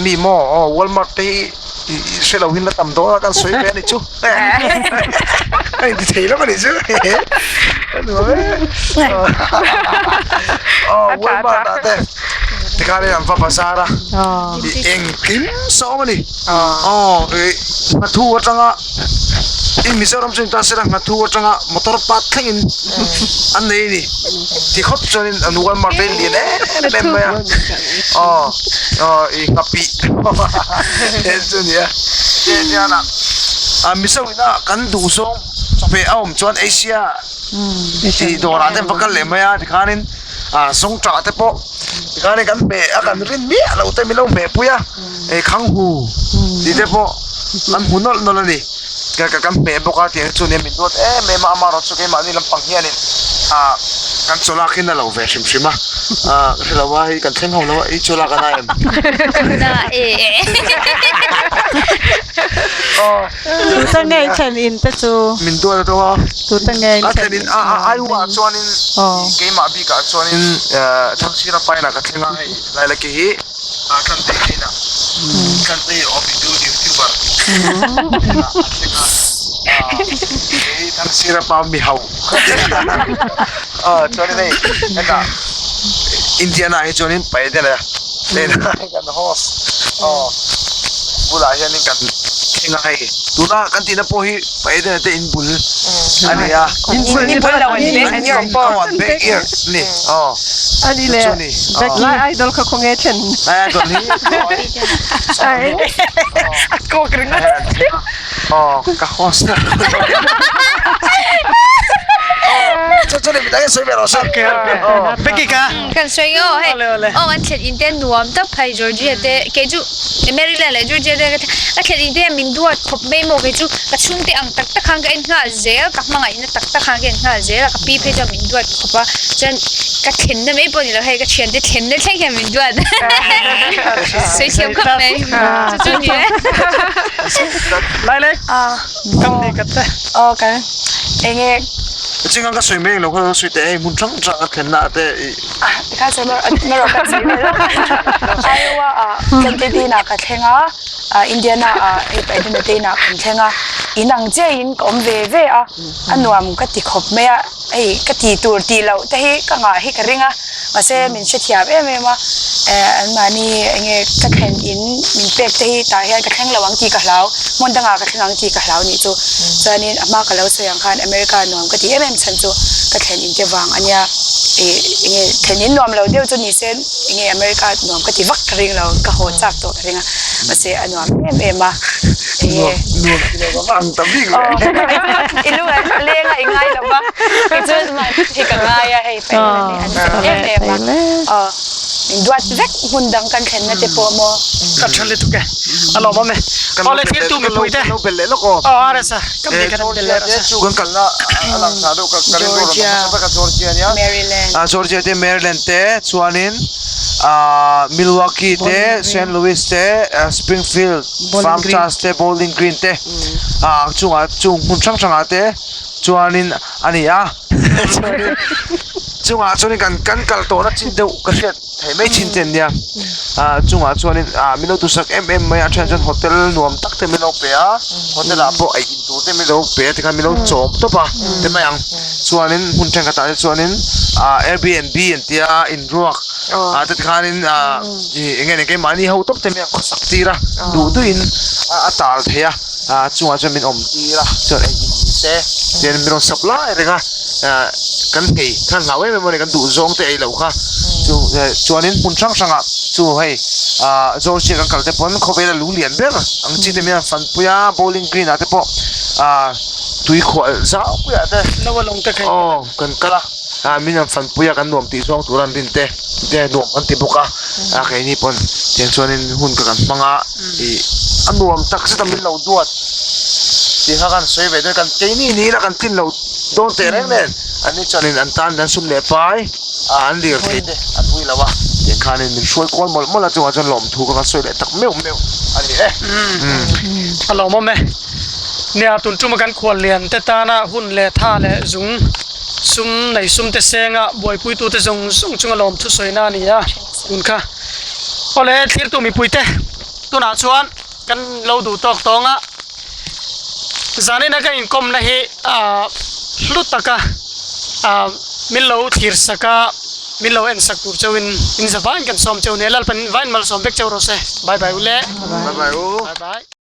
mi maw aw Walmart te hi i hre lo hin la tam dawn a kan sawi ve a ni chu a inti thei lo a ni chu ka nuam e aw Walmart ah te tikhanin an va bazar a i engkim sawm a ni aw i nghathu atanga i Mizoram chu ni ta se la nghathu atanga motor part thlengin an nei a ni. Ti khawp chuanin an Walmart te lian em em mai a aw aw i nghapih te chu a ni a hei hian a a mizo ina kan duh zawng chawhmeh a awm chuan Asia tih dawrah te an va kal leh mai a tikhanin ah zawngṭah te pawh tikhanin kan hmeh a kan rin miah loh te min lo hmehpui a hei khanghu tih te pawh kan hmu nawlh nawlh a ni. Ka ka kan hmeh bawk a tiang chu nia min duat em em a amaherawh chu keimahni lampang hianin ah kan chaw lak hi na lo ve hrim hrim a ah ka hre lo a hei kan thleng ho lo a i chaw lak a na em aw Tuta nge i thlen in te chu min duat a tawng a tuta nge i ka thlen in a a aiwa ah chuanin keimah bikah chuanin ah Thangchhira painah ka thleng a hei Lailaki hi ah Tlante inah Tlante awm in duty. Kei Thangsira pa mi hauh chuanin hei hetah Indiana hi chuanin Paidela nena kan host bulah hianin kan thleng a hei tuna kan tihna pawh hi Paidela te in bul a ni a In bul lo an bek backyard a ni Ani le Lai idol kha khawnge then. Lai idol hi A kawk ringawt. Aw ka host na. Chu chu ni midang in sawi ve rawh se. Okay okay. Becky ka. Kan sawi nge aw hei. Aw kan thlen in te nuam tak phei Georgia te kei chu Maryland leh Georgia te ka thlen in te hian min duat khawp mai maw kei chu ka chhungte ang tak tak khan ka en nghal zel ka hmangaih na tak tak khan ka en nghal zel a ka pi phei chuan min duat khawp a chuan ka thlenna mai pawh ni lo hei ka thiante thlenna thleng hian min duat sawi thiam khawp mai chu chu ni e. Lai lai kam ni ka te. Aw kan enge. Chinga ka sawi mai lo kha sawi teh hei hmun hrang hrang a thlenna te i. Tikhan sawi mai rawh ka sawi mai lo. Iowa ah Kansas City ah ka thleng a. Indiana ah hei Biden a te inah kan thleng a, in ang chiahin ka awm ve ve a, a nuam ka ti khawp mai a, hei ka ti tur tih loh te hi ka ngah hi ka ring a, mahse min hrethiam em em a, anmahni eng nge ka thlen in min pek te hi tah hian ka thleng lo ang tih ka hlau, hmun dangah ka thleng ang tih ka hlau nih chu, chuanin a hma ka lo sawi ang khan America nuam ka ti em em chhan chu ka thlen in te vang a nia, ih eng nge thlen in nuam lo deuh chu ni se eng nge America nuam ka ti vak ka ring lo, ka haw chak tawh. Ring a mahse a nuam em em a enge nuam ti lo ka ang ta bik le i lung a leng a i ngai lo va kei chu hi ka ngai a hei paih ni an fel em em a aw min duat vek hmun dang kan thlen na te pawh maw ka tha lutuk e a lawm awm e awle thil tu mipui te lo bel leh lawk aw aw RS a kam ni kan bel leh rawh chu kan kalna a lang sa deuh ka Georgia Georgia nia Maryland Georgia te Maryland te chuanin Ahh Milwaukee te Saint Louis te Springfield Farm Church te Bowling Green te ah chungah chung hmun hrang hrangah te chuanin a ni a chuanin chungah chuanin kan kan kal tawhna chin deuh ka hriat theih mai chin te an nia ah chungah chuanin ah min lo duhsak em em mai a a then chuan hotel nuam tak te min lo pe a hotel ah pawh ei in tur te min lo pe a tikhan min lo chawm tawp a ti mai ang chuanin hmun thenkhatah te chuanin ah Airbnb an tia in ruak ah te tikhanin ah ih eng nge ni keimahni ho tawp te mai a khawsak tir a duh duhin a tal thei a ah chungah chuan min awm tir a chuan eng in ni se tian min rawn sap lai reng a ah kan nghei khan hlau em em a ni kan duh zawng te ei loh kha chu chuanin hmun hrang hrangah chu hei ah Georgia kan kal te pawn khawvela lung lian ber ang chi te mai a fanpui a bowling green ah te pawh ah tui khuah zau puiah te aw kan kal a. Ah min an fanpui a kan nuam tih zawng tur an rin te te nuam kan ti bawk a ah keini pawn tiang chuanin hun ka kan hmang a ih a nuam tak zet a min lo duat tih kha kan sawi ve dawn kan keini ni ila kan tlin lo dawn teh reng nen an ni chuanin an tan an sum leh pai ah an lir thei te an ui lo a tiang khanin min hruai kual mawlh mawlh a chungah chuan lawmthu ka kan sawi leh tak meuh meuh a ni e. A lawmawm e. Nia tun tuma kan khuallian te tana hun leh tha leh zung sum nei sum te senga buaipuitu te zawng zawng chunga lawm thusawi na a ni a tun kha awle thlirtu mipui te tunah chuan kan lo duh tawk tawng a zanina ka inkawmna hi ah hlu taka ah min lo thlir sak a min lo en sak tur chauhin in za vaiin kan sawm cheu nia Lalpan vain malsawm vek cheu rawh se bye bye ule bye bye u bye bye.